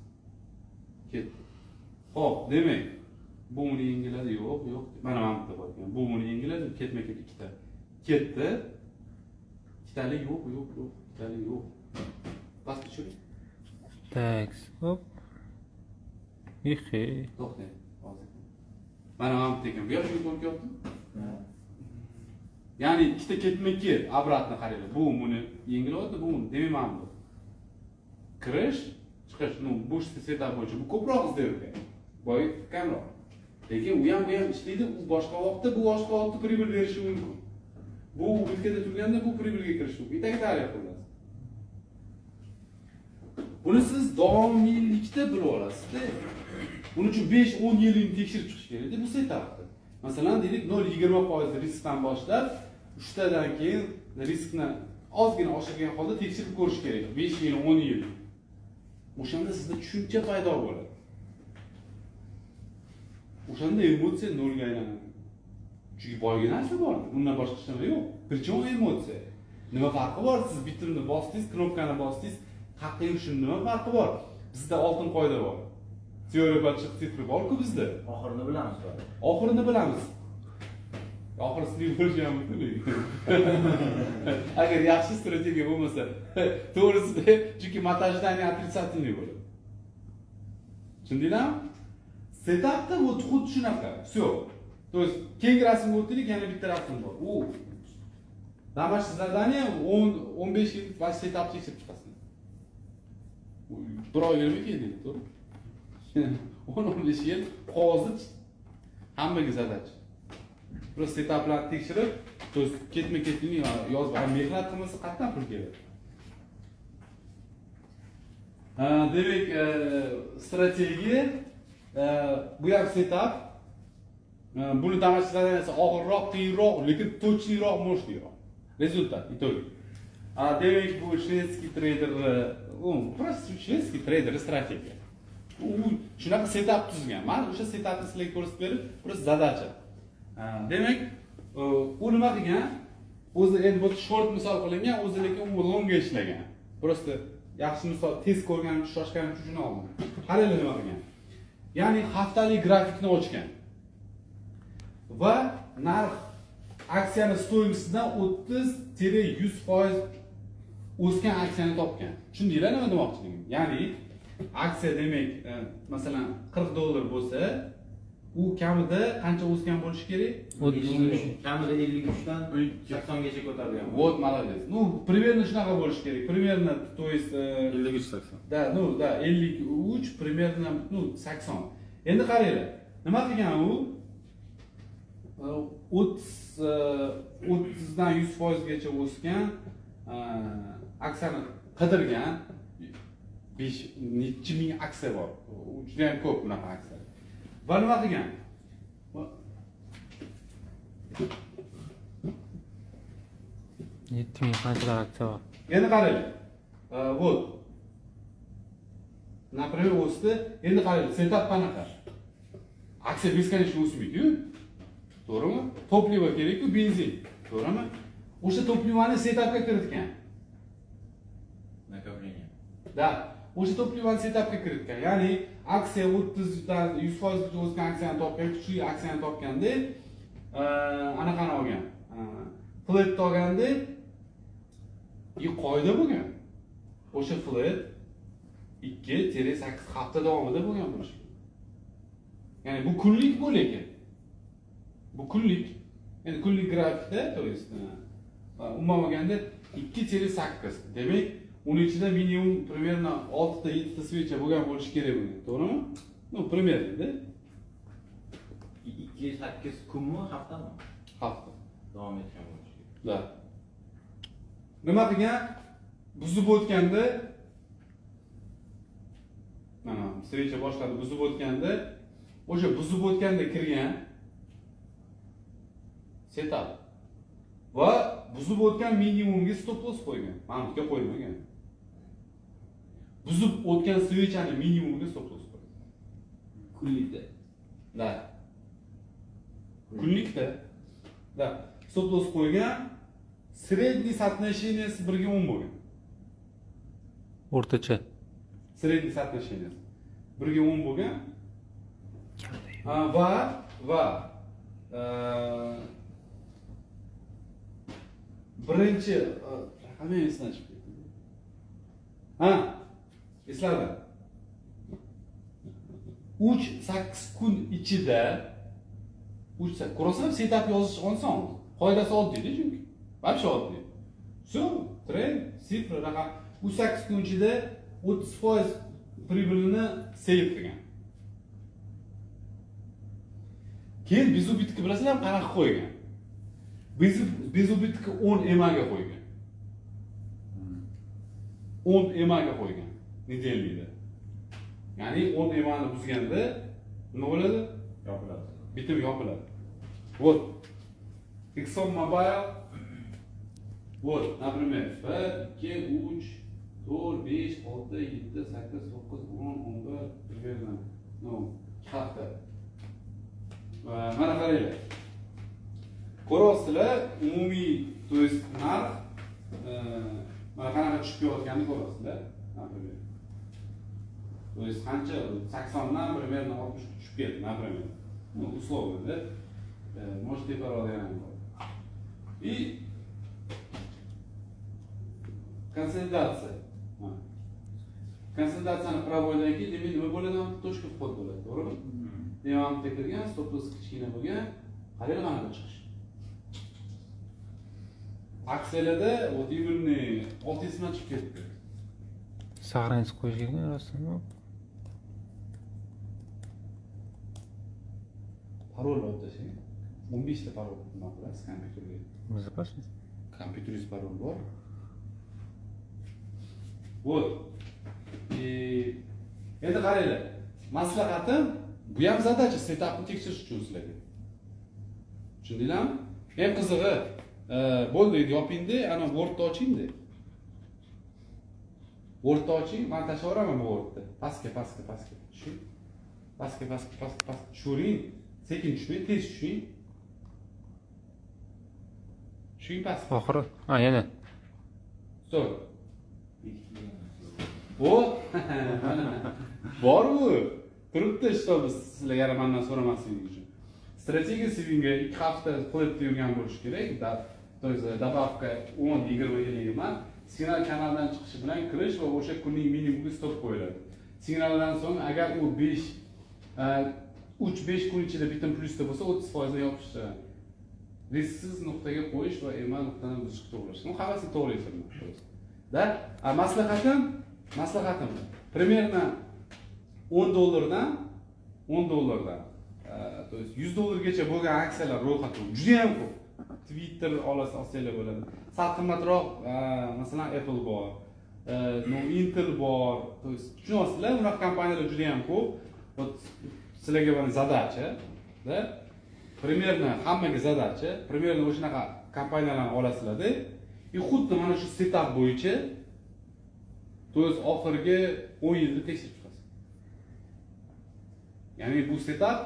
Ketdi. Xo'p, demak, Bu uni yengiladi, yo'q, yo'q. Mana bitta bor ekan. Bu uni yengiladi, ketma ket ikkita. Ketdi. Ikkitalik yo'q, yo'q, yo'q, ikkitalik yo'q. Pastga tushiring. Так, hop. Ixe. To'xtang, hozir. Mana bitta ekan. Bu ham shunga to'g'ri kelyaptimi? Ya'ni ikkita ketma-ket обратно qaranglar. Bu buni yengilyapti, bu buni. Demak, mana bu. Kirish, chiqish, ну, bu setup bo'yicha bu ko'proq сделка. Boy kamroq. Lekin u ham, bu ham ishlaydi, u boshqa vaqtda, bu boshqa vaqtda прибыль berishi mumkin. Bu убытка da turganda bu прибыль ga kirishi mumkin. И так далее, xullas. Buni siz davomiylikda bilib olasizda. Buning uchun 5-10 yilini tekshirib chiqish kerakda bu setupni. Masalan, deylik, 0.20% riskdan boshlab, 3 tadan keyin riskni ozgina oshirgan holda tekshirib ko'rish kerak. 5 yil, 10 yil. O'shanda sizda tushuncha paydo bo'ladi. O'shanda emotsiya nolga aylanadi. Chunki boyagi narsa bor, undan boshqa hech nima yo'q. Причем emotsiya. Nima farqi bor? Siz bitimni bosdingiz, knopkani bosdingiz, qayerqa yurishini nima farqi bor? Bizda oltin qoida bor. Теория больших цифр bor-ku bizda. Oxirini bilamiz baribir. Oxirini bilamiz. Oxiri слив bo'lishi ham mumkin lekin. Agar yaxshi strategiya bo'lmasa, to'g'risida, chunki ожидание отрицательный bo'ladi. Tushundinglarmi? Setupda вот xuddi shunaqa. Всё. То есть keyingi rasmga o'taylik, yana bitta rasm bor. U домашний задание, 10 15 yil va setup tekshirib chiqasan. Bir oy nima keldi, to'g'ri? 10-15 yil hozir hammaga задача. Просто setuplarni tekshirib, то есть ketma ketlikni yozib, mehnat qilmasa qayerdan pul keladi? Ha, demak, strategiya, bu ham setup. Buni домашний задание si og'irroq, qiyinroq, lekin точный roq, мощный roq. Результат, итоги. A, demak, bu шведский treyder, u просто шведский treyder strategiya. U shunaqa setup tuzgan. Man o'sha setupni sizlarga ko'rsatib berib, просто задача. Ha, demak, u nima qilgan? O'zi endi bu short misol qilingan, o'zi lekin u longga ishlagan. Просто yaxshi misol, tez ko'rganim uchun, shoshganim uchun shuni oldim. Qaranglar nima qilgan. Ya'ni haftalik grafikni ochgan. Va narx aksiyani стоимость idan 30-100% o'sgan aksiyani topgan. Tushundinglar nima demoqchiligimni? Ya'ni aksiya demak, masalan, 40 dollar bo'lsa, u kamida qancha o'sgan bo'lishi kerak? Kamida 53 dan 80 gacha ko'tarilgan. Вот молодец. Ну, примерно shunaqa bo'lishi kerak. Примерно, то есть 53-80. Да, ну, да, 53 примерно, ну, 80. Endi qaranglar. Nima qilgan u? 30 30 dan 100 foizgacha o'sgan aksiyani qidirgan. 5 nechi ming aksiya bor. U juda ham ko'p bunaqa aksiya. Va nima qilgan? 7000 qanchalar aksiya bor. Endi qaranglar. Вот. Например, o'sdi. Endi qaranglar, setup qanaqa? Aksiya бесконечно o'smaydi-yu. To'g'rimi? Топливо kerak-ku, benzin. To'g'rimi? O'sha топливо ni setupga kiritgan. Накопление. Да, o'sha топливо ni setupga kiritgan. Ya'ni aksiya 30 dan 100 foizgacha o'sgan aksiyani topgan, kuchli aksiyani topganda, anaqani olgan. Flatni olganda, и qoida bo'lgan. O'sha flat 2-8 hafta davomida bo'lgan bo'lishi kerak. Ya'ni bu kunlik bu lekin. Bu kunlik. Endi kunlik grafikda, то есть umuman olganda 2-8. Demak, uni ichida minimum примерно 6 ta 7 ta свеча bo'lgan bo'lishi kerak bo'lgan, to'g'rimi? Ну, примерно, да? 2-8 kunmi, haftami? Hafta. Davom etgan bo'lishi kerak. Да. Nima qilgan? Buzib o'tganda, mana свеча boshladi, buzib o'tganda, o'sha buzib o'tganda kirgan setup va buzib o'tgan minimumga stop loss qo'ygan. Mana bu yerga qo'ymagan. Buzib o'tgan свеча ni minimumga stop loss qo'ygan. Kunlikda. Да. Kunlikda. Да. Stop loss qo'ygan. Средний соотношение si 1:10 bo'lgan. O'rtacha. Средний соотношение si 1:10 bo'lgan. Kamida Va birinchi raqami esdan chiqib ketdi. Ha, esladim. 3-8 kun ichida, uch, ko'rasizmi, setup yozish oson, qoidasi oddiyda, chunki вообще oddiy. Все, trend, цифра, raqam. 3-8 kun ichida 30% прибыль ini save qilgan. Keyin безубытка, bilasizlarmi, qanaqa qo'ygan? Безубытка 10 emaga qo'ygan, 10 emaga qo'ygan недельный da. Ya'ni 10 emani buzganda nima bo'ladi? Yopiladi. Bitim yopiladi. Вот Exxon Mobil, вот, например, bir, ikki, uch, to'rt, besh, olti, yetti, sakkiz, to'qqiz, 10, 11, примерно, ну, 2 hafta. Va mana qaranglar, ko'ryapsizlar, umumiy, то есть narx mana qanaqa tushib kelayotganini ko'ryapsizlar, например. То есть qancha, 80dan примерно 60ga tushib ketdi, например, ну, условно, да. Может, teparoqda ham bor. И konsolidatsiya. Ha. Konsolidatsiyani пробой dan keyin, demak, nima bo'ladi? Mana точка вход bo'ladi, to'g'rimi? Demak, mana bu yerga kirgan, stop loss kichkina bo'lgan. Qaranglar, qanaqa chiqish aksiyalarda. Вот именно 600 dan chiqib ketdi. Сохранить qo'yish kerak rostmi? Parol olib tashlang. 15ta parol nima qilasiz kompyuterga? Безопасность. Kompyuteringiz parol bor. Вот. И endi qaranglar, maslahatim, bu ham задача, setupni tekshirish uchun sizlarga, tushundinglarmi? Eng qizig'i, bo'ldi, endi yopingda, ana Wordni ochingda, Wordni oching. Man tashlab yuboraman bu Wordni. Pastga, pastga, pastga tushing, pastga, pastga, pastga, pastga tushavering. Sekin tushmang, tez tushing, tushing pastga. Oxiri. Ha, yana. Стоп. O, bor, u turibdi, чтобы sizlar yana mandan so'ramasligingiz uchun. Strategiya swinga 2 hafta qilib yurgan bo'lishi kerak. То есть добавка 10, 20, 50 emas. Signal kanaldan chiqishi bilan kirish va o'sha kunning minimumiga stop qo'yiladi. Signaldan so'ng agar u 5, 3-5 kun ichida bitim plyusda bo'lsa, 30% yopish, risksiz nuqtaga qo'yish va EMA nuqtani buzishga to'g'ri. Ну, hammasini to'g'ri aytyapman да. А maslahatim, примерно 10 dollardan, 10 dollardan, то есть 100 dollargacha bo'lgan aksiyalar ro'yxati juda yam ko'p. Twitter olasiz, olsanglar bo'ladi. Sal qimmatroq, masalan, Apple bor, ну, Intel bor. То есть tushunyapsizlar, unaqa kompaniyalar juda yam ko'p. Вот sizlarga mana задача да, примерно hammaga задача, примерно o'shanaqa kompaniyalarni olasizlarda и xuddi mana shu setup bo'yicha, то есть oxirgi 10 yilda tekshirib chiqasiz. Ya'ni bu setup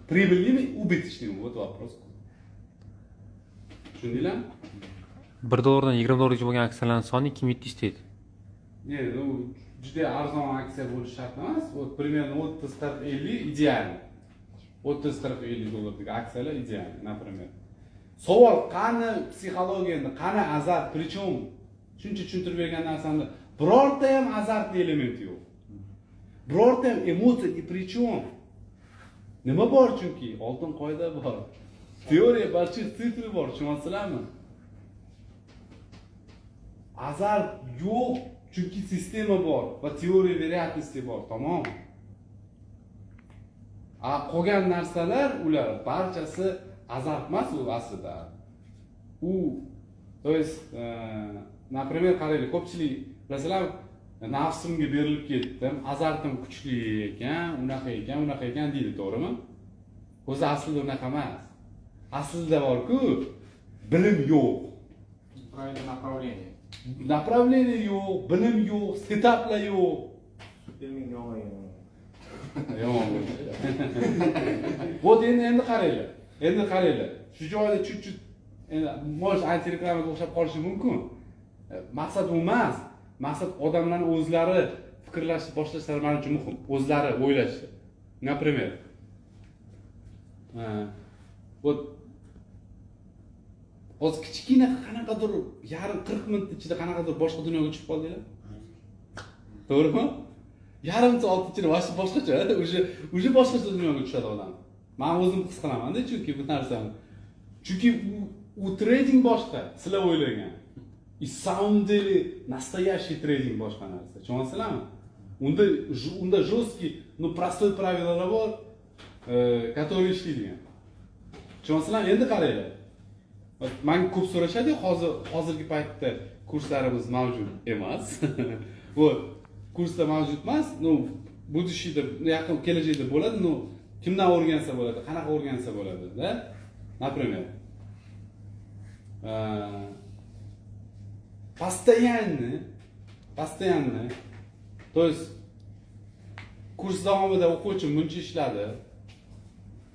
прибыльный mi, убыточный mi, вот вопрос. Tushundinglarmi? 1 dollardan 20 dollargacha bo'lgan aksiyalarning soni 2700 deydi. Не, ну, juda arzon aksiya bo'lishi shart emas. Вот примерно 30, 40, 50 идеально. 30, 40, 50 dollardagi aksiyalar идеально, например. Savol: qani psixologiya endi, qani azart? Причем shuncha tushuntirib bergan narsamda birorta ham azartli element yo'q. Birorta ham emotsiya ни при чем. Nima bor chunki? Oltin qoida bor. Теория больших цифр bor, tushunyapsizlarmi? Azart yo'q, chunki sistema bor va теория вероятности bor, tamom. A qolgan narsalar, ular barchasi azart emas u aslida. U, то есть, например, qaraylik, ko'pchilik, bilasizlar, nafsimga berilib ketdim, azartim kuchli ekan, unaqa ekan, unaqa ekan deydi, to'g'rimi? O'zi aslida unaqa emas. Aslida borku, bilim yo'q. Правильное направление. Направление yo'q, bilim yo'q, setuplar yo'q. Supermen yomon yomon. Yomon bo'ldi. Вот endi qaranglar. Endi qaranglar. Shu joyda чуть-чуть endi, может, antireklamaga o'xshab qolishi mumkin. Maqsad u emas. Maqsad odamlarni o'zlari fikrlashni boshlashlari man uchun muhim. O'zlari o'ylashi. Например, Вот hozir kichkina qanaqadir yarim, 40 minut ichida qanaqadir boshqa dunyoga tushib qoldinglar, to'g'rimi? Yarim soat ichida вообще boshqacha, уже boshqacha dunyoga tushadi odam. Man o'zim his qilamanda, chunki bu narsani, chunki u trading boshqa, sizlar o'ylagan и самом деле настоящий trading boshqa narsa, tushunyapsizlarmi? Unda жесткий, ну, простой правила lar bor, который ishlaydigan, tushunyapsizlarmi? Endi qaranglar, manga ko'p so'rashadi. Hozir, hozirgi paytda kurslarimiz mavjud emas, вот, kurslar mavjud emas, ну, будущий da, yaqin kelajakda bo'ladi. Ну, kimdan o'rgansa bo'ladi, qanaqa o'rgansa bo'ladi, да? Например, постоянно, то есть kurs davomida o'quvchi buncha ishladi,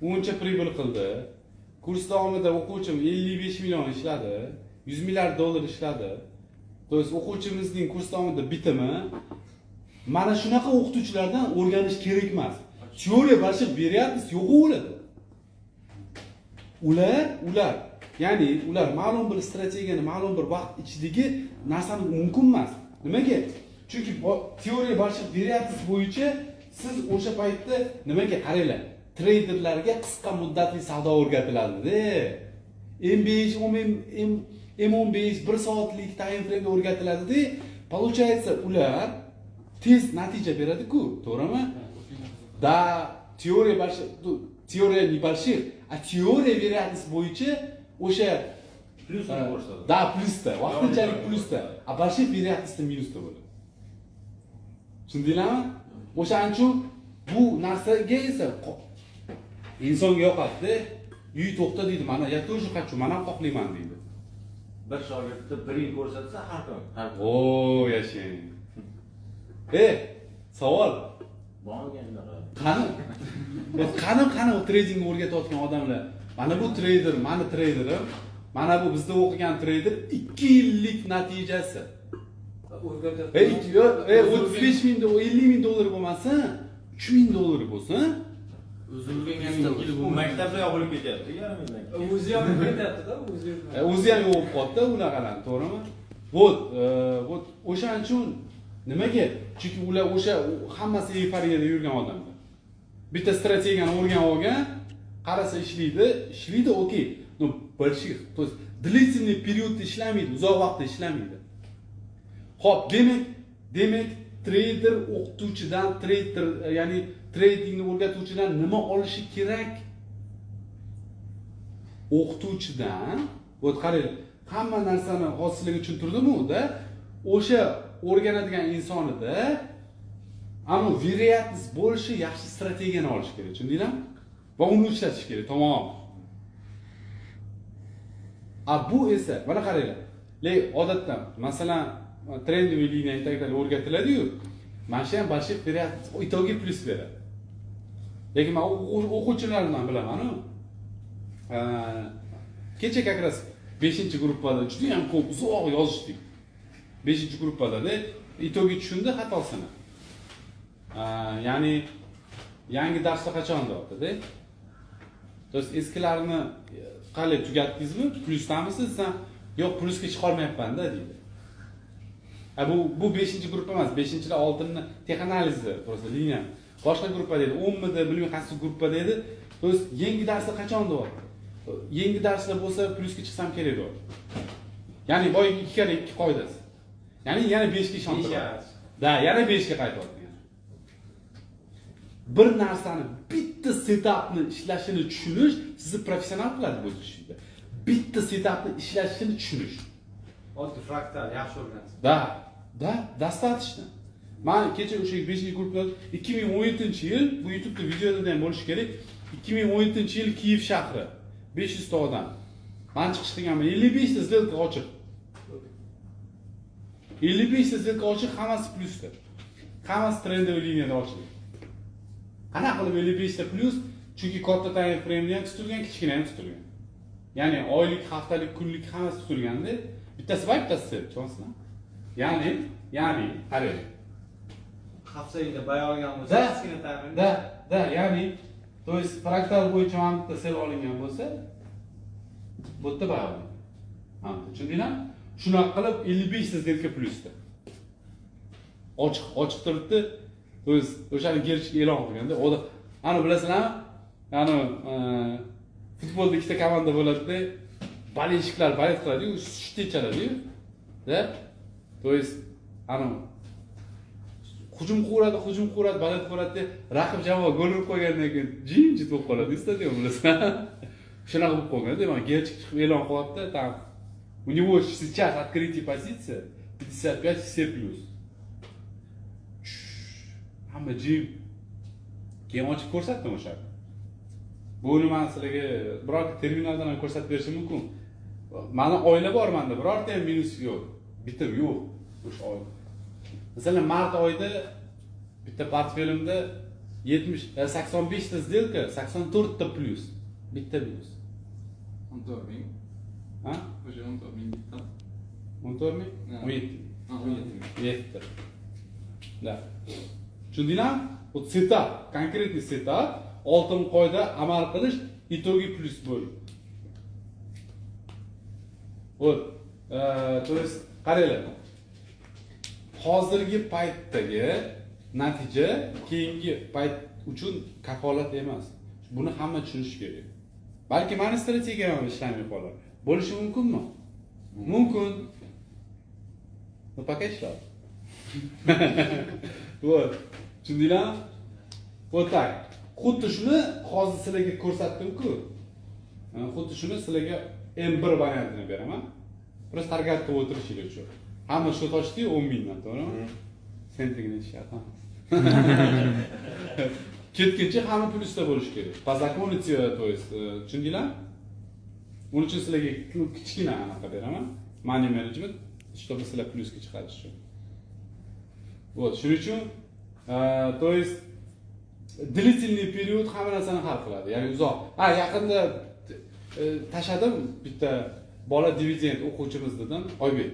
uncha прибыль qildi, kurs davomida o'quvchim 55 million ishladi, 100 milliard dollar ishladi, то есть o'quvchimizning kurs davomida bitimi mana shunaqa. O'qituvchilardan o'rganish kerak emas. Теория больших вероятность yo'q ularda. Ular, ya'ni ular ma'lum bir strategiyani ma'lum bir vaqt ichidagi narsani mumkin emas. Nimaga? Chunki теория больших вероятность bo'yicha siz o'sha paytda, nimaga, qaranglar, treyderlarga qisqa muddatli savdo o'rgatiladida, M5, M15, 1 soatlik time frame o'rgatiladida. Получается, ular tez natija beradi-ku, to'g'rimi? Да, теория больших, теория небольших, а теория вероятность bo'yicha o'sha Plyusini ko'rsatadi. Да, plyusda, vaqtinchalik plyusda, а больших вероятность minusda bo'ladi, tushundinglarmi? O'shaning uchun bu narsaga esa insonga yoqadida. Uy, to'xta, deydi, mana, я тоже хочу, man ham xohlayman, deydi. Bir shogirdni bir yil ko'rsatsa, har kun, har kun. O, yashang. E, savol. Bormi unaqa? Qani, qani, qani u tradingni o'rgatayotgan odamlar? Mana bu treyder, mani treyderim, mana bu bizda o'qigan treyder, 2 yillik natijasi. O'rgatyapti. E, 35 ming, 50 ming dollar bo'lmasin, 3 ming dollar bo'lsin. O'zi o'rgangan. U maktabda yopilib ketyapti yarim yildan keyin. O'zi ham o'rgatyapti-da, o'zi. E, o'zi ham yo'q bo'lib qoldida unaqalarni, to'g'rimi? Вот, вот o'shaning uchun. Nimaga? Chunki ular o'sha hammasi eyforiyada yurgan odamlar. Bitta strategiyani o'rganib olgan, qarasa, ishlaydi, ishlaydi, окей, но больших, то есть длительный период da ishlamaydi, uzoq vaqtda ishlamaydi. Ho'p, demak, treyder o'qituvchidan, treyder, ya'ni tradingni o'rgatuvchidan nima olishi kerak? O'qituvchidan, вот qarang, hamma narsani hozir sizlarga tushuntirdimu-da, o'sha o'rganadigan insonida ammo вероятность больше yaxshi strategiyani olish kerak, tushundinglarmi? Va uni ishlatish kerak, tamom. A bu esa, mana qaranglar, lekin odatda, masalan, трендовый линия и так далее o'rgatiladiyu, mana shu ham больших вероятность итоге plyus beradi. Lekin man o'quvchilarimdan bilamanu, kecha как раз beshinchi gruppada judayam ko'p, uzoq yozishdik beshinchi gruppadada. Итоге tushundi xatosini. Ya'ni yangi darslar qachon, deyaptida. То есть eskilarini qalay, tugatdingizmi, plyusdamisiz, desam, yo'q, plyusga chiqolmayapmanda, deydi. A bu beshinchi gruppa emas, beshinchilar oldinni теханализ i, просто liniya. Boshqa gruppa deydi, 10midi, bilmayman, qaysi gruppa deydi. То есть yangi darslar qachon, deyapti. Yangi darslar bo'lsa, plyusga chiqsam kerak, deyapti. Ya'ni boyagi ikki karra ikki qoidasi. Ya'ni yana 5 ga ishontiryapti. Да, yana 5 ga qaytyapti. Yana. Bir narsani, bitta setupni ishlashini tushunish sizni professional qiladi bu ishda. Bitta setupni ishlashini tushunish. Oddiy fraktal yaxshi o'rgansin. Да, достаточно. Man kecha o'sha 5 gruppada, 2017-yil, bu YouTube'da videoda ham bo'lishi kerak. 2017-yil, Kiyev shahri. 500 ta odam. Man chiqish qilganman. 55 ta сделка ochiq. 55 ta сделка ochiq, hammasi plyusda. Hammasi трендовый liniyada ochildi. Qanaqa qilib 55 ta plyus? Chunki katta time frame ham tutilgan, kichkina ham tutilgan. Ya'ni oylik, haftalik, kunlik hammasi tutilganda, bittasi buy, bittasi sell, tushunyapsizmi? Ya'ni qarang. Haftalikda buy olgan bo'lsa, Да. kichkina time. Да, ya'ni То есть fraktal bo'yicha mana bitta sell olingan bo'lsa, bu yerda buy olingan. Mana bitta, tushundinglarmi? Shunaqa qilib 55 ta сделка plyusda. Ochiq ochiq turibdi. То есть o'shani Gerchik e'lon qilganda, odam ani bilasizlarmi? Ani futbolda ikkita komanda bo'ladida, болельщик lar болеть qiladiyu, shute chaladiyu. Да? То есть ani hujum qiladi, hujum qiladi, болеть qiladi, raqib jamoa gol urib qo'ygandan keyin jimjit bo'lib qoladi stadion, bilasizmi? Shunaqa bo'lib qolgan. Demak, Gerchik chiqib e'lon qilyapti, там у него сейчас открытие позиция 55, все плюс. Hamma jim. Keyin ochib ko'rsatdim o'sha. Bu nimani sizlarga birorta terminaldan ham ko'rsatib berishim mumkin. Mani oila bor manda, birorta ham minus yo'q. Bitim yo'q o'sha oy. Masalan, mart oyida bitta portfelimda 70 85 ta сделка, 84 ta plyus, bitta minus. 14 ming. Ha? O'sha 14 ming bitta. 14 ming? Ha. 17. Ha, 17 ming. Yetti. Да. Tushundinglarmi? Bu setup, конкретный setup, oltin qoida amal qilish, итоги plyus bo'ldi. Вот. То есть qaranglar. Hozirgi paytdagi natija keyingi payt uchun kafolat emas. Buni hamma tushunishi kerak. Balki mani strategiyam ham ishlamay qolar. Bo'lishi mumkinmi? Mumkin. Но пока ishladi. Вот. Tushundinglarmi? Вот так. Xuddi shuni hozir sizlarga ko'rsatdim-ku. Xuddi shuni sizlarga M1 variantini beraman. Просто target qilib o'tirishinglar uchun. Hamma shu toshdi 10 mingdan, to'g'rimi? Sentligini shart emas. Ketguncha hamma plyusda bo'lishi kerak. По закону, то есть, tushundinglar? Uning uchun sizlarga kichkina anaqa beraman. Money management, чтобы sizlar plyusga chiqarish uchun. Вот, shuning uchun, то есть длительный период hamma narsani hal qiladi. Ya'ni uzoq. Ha, yaqinda tashladim bitta bola, dividend o'quvchimiz dedim, Oybek.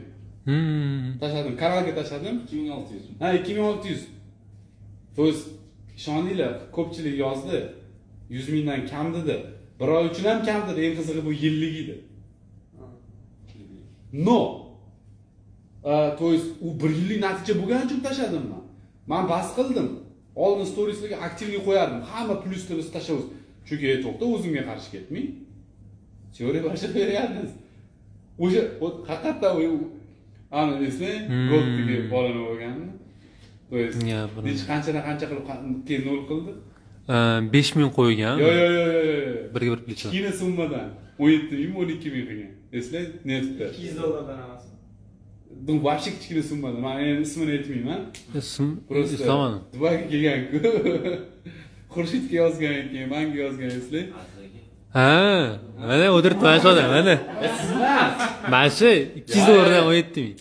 Tashladim, kanalga tashladim. 2600. Ha, 2600. То есть ishoninglar, ko'pchilik yozdi. 100 mingdan kam dedi. Bir oy uchun ham kam dedi. Eng qizig'i bu yillik edi. Но. То есть u bir yillik natija bo'lgani uchun tashladim man. Man bas qildim. Oldin storieslarga активный qo'yardim. Hamma plyusda biz tashlaymiz. Chunki to'xta, o'zimga qarshi ketmang. Теория вообще реальность. O'sha вот haqiqatdan ani eslang, Golddagi bolani bo'lganini. То есть Gapirma. necha, qanchadan qancha qilib keyin nol qildi? 5000 qo'ygan. Yo, yo, yo, yo, yo. Birga bir плечо. Kichkina summadan 17 mingmi, 12 ming qilgan. Eslang, neftda. 200 dollardan emasmi? Ну, вообще kichkina summada. Man endi ismini aytmayman. Ism Просто eslamadim. Dubayga kelgan-ku. Xurshidga yozgan, keyin manga yozgan, eslang. Ha, mana o'tiribdi mana shu odam, mana. Siz emas. Mana shu 200 dollardan 17 ming.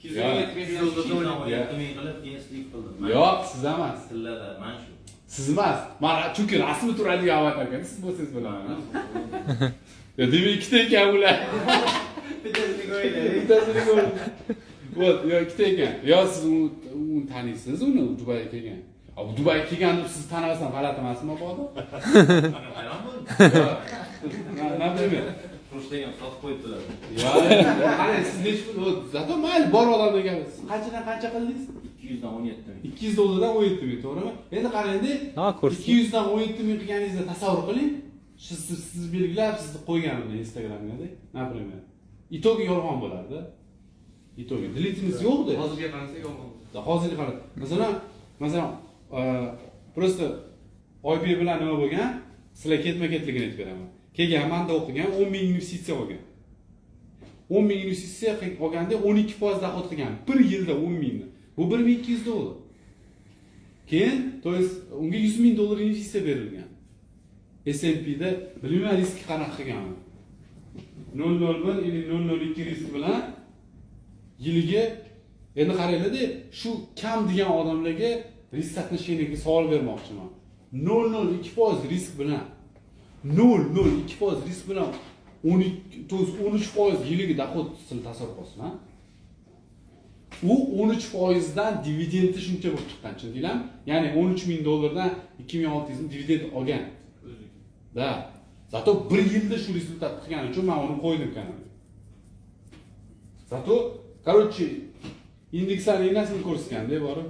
217 ming qilib, keyin слив qildim. Yo'q, siz emas. Tillada man shu. Siz emas. Man chunki rasmi turadigan avatarga siz bo'lsangiz bilaman. Yo, demak ikkita ekan ular. Bittasini ko'ringlar. Bittasini ko'rdim. Вот, yo ikkita ekan. Yo siz uni taniysiz, uni Dubayga kelgan. A, bu Dubayga kelgan deb siz tanimasam g'alati emasmi mabodo? Hayron bo'ldim. Например. Furushdan ham sotib qo'yibdilar. Yo, qarang, siz nechi pul, вот, зато mayli, bor odamdan gap. Siz qanchadan qancha qildingiz? 200 dan 17 ming. 200 dollardan 17 ming, to'g'rimi? Endi qarangda, Ha, ko'rsin. 200 dan 17 ming qilganingizni tasavvur qiling. Siz belgilab, sizni qo'yganimda Instagramga, например. Итоги yolg'on bo'lardi. Итоги. Длительность yo'qdi. Hozirga qarasak yolg'on. Hozirga qarang. Masalan, просто Oybek bilan nima bo'lgan? Sizlar ketma-ketligini aytib beraman. Kelgan, manda o'qigan, 10 ming investitsiya olgan. 10 ming investitsiya olganda 12% доход qilgan. Bir yilda 10 mingni. Bu 1200 dollar. Keyin, то есть unga 100 ming dollar investitsiya berilgan. S&P'da bilmayman riski qanaqa qilgan. 0.01 или 0.02 risk bilan yiliga. Endi qaranglarda, shu kam degan odamlarga risk соотношение ga savol bermoqchiman. 0.02% risk bilan, 0.02% risk bilan 12, то есть 13% yiliga доход, sizlar tasavvur qilasizlar. U 13 foizdan dividendi shuncha bo'lib chiqqan, tushundinglarmi? Ya'ni 13 ming dollardan 2600 ming dividend olgan. Да, зато bir yilda shu результат qilgani uchun man uni qo'ydim kanalga. Зато, короче, indekslarni enasini ko'rsatganda borib.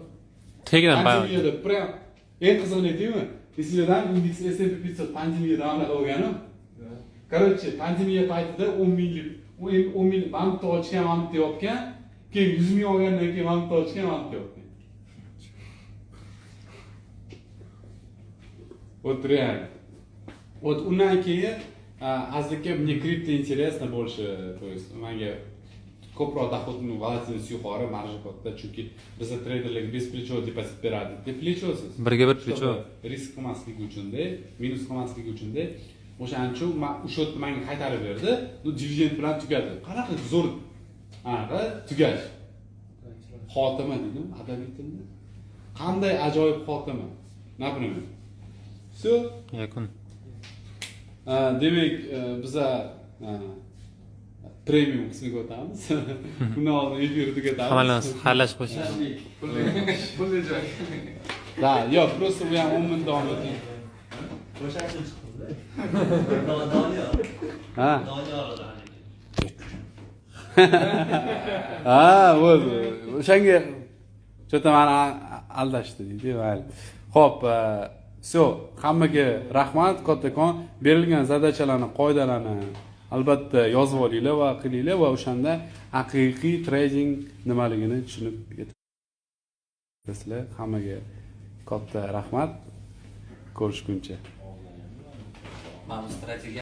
Tegidan. Pandemiyada прям, eng qizig'ini aytaymi, esinglardan, indeks S&P 500 pandemiyada anaqa bo'lganu. Короче, pandemiya paytida 10 minglik, 10 ming mana bitta ochgan, mana bitta yopgan, keyin 100 ming olgandan keyin mana bitta ochgan, mana bitta yopgan. Вот реально. Вот undan keyin aka, мне крипто интересно больше, то есть manga ko'proq доход, волатильность yuqori, marja katta, chunki biza treyderlarga без плечо depozit beradi deb, плечо siz. Birga bir плечо. Чтобы risk qilmaslik uchunda, minus qilmaslik uchunda. O'shaning uchun man o'sha yerda manga qaytarib berdi, ну, dividend bilan tugadi. Qanaqa zo'r anaqa tugash, xotima deydimi adabiy tilda, qanday ajoyib xotima, например. Все. Yakun. Demak, biza premium qismiga o'tamiz, undan oldin efirni tugatamiz. Hammalarimiz xayrlashib qo'ysak. Pulli, pulli joy. Да, yo'q, просто u ham 10 minut davom etgan. O'shaning uchun chiqdimda. Doniyor. Ha. Doniyor. Ha, bo'ldi, o'shanga что-то mani aldashdi deydi. Mayli, ho'p, все, hammaga rahmat kattakon. Berilgan задача larni, qoidalarni albatta yozib olinglar va qilinglar va o'shanda haqiqiy trading nimaligini tushunib yetasizlar. Hammaga katta rahmat, ko'rishguncha. Mana bu strategiya.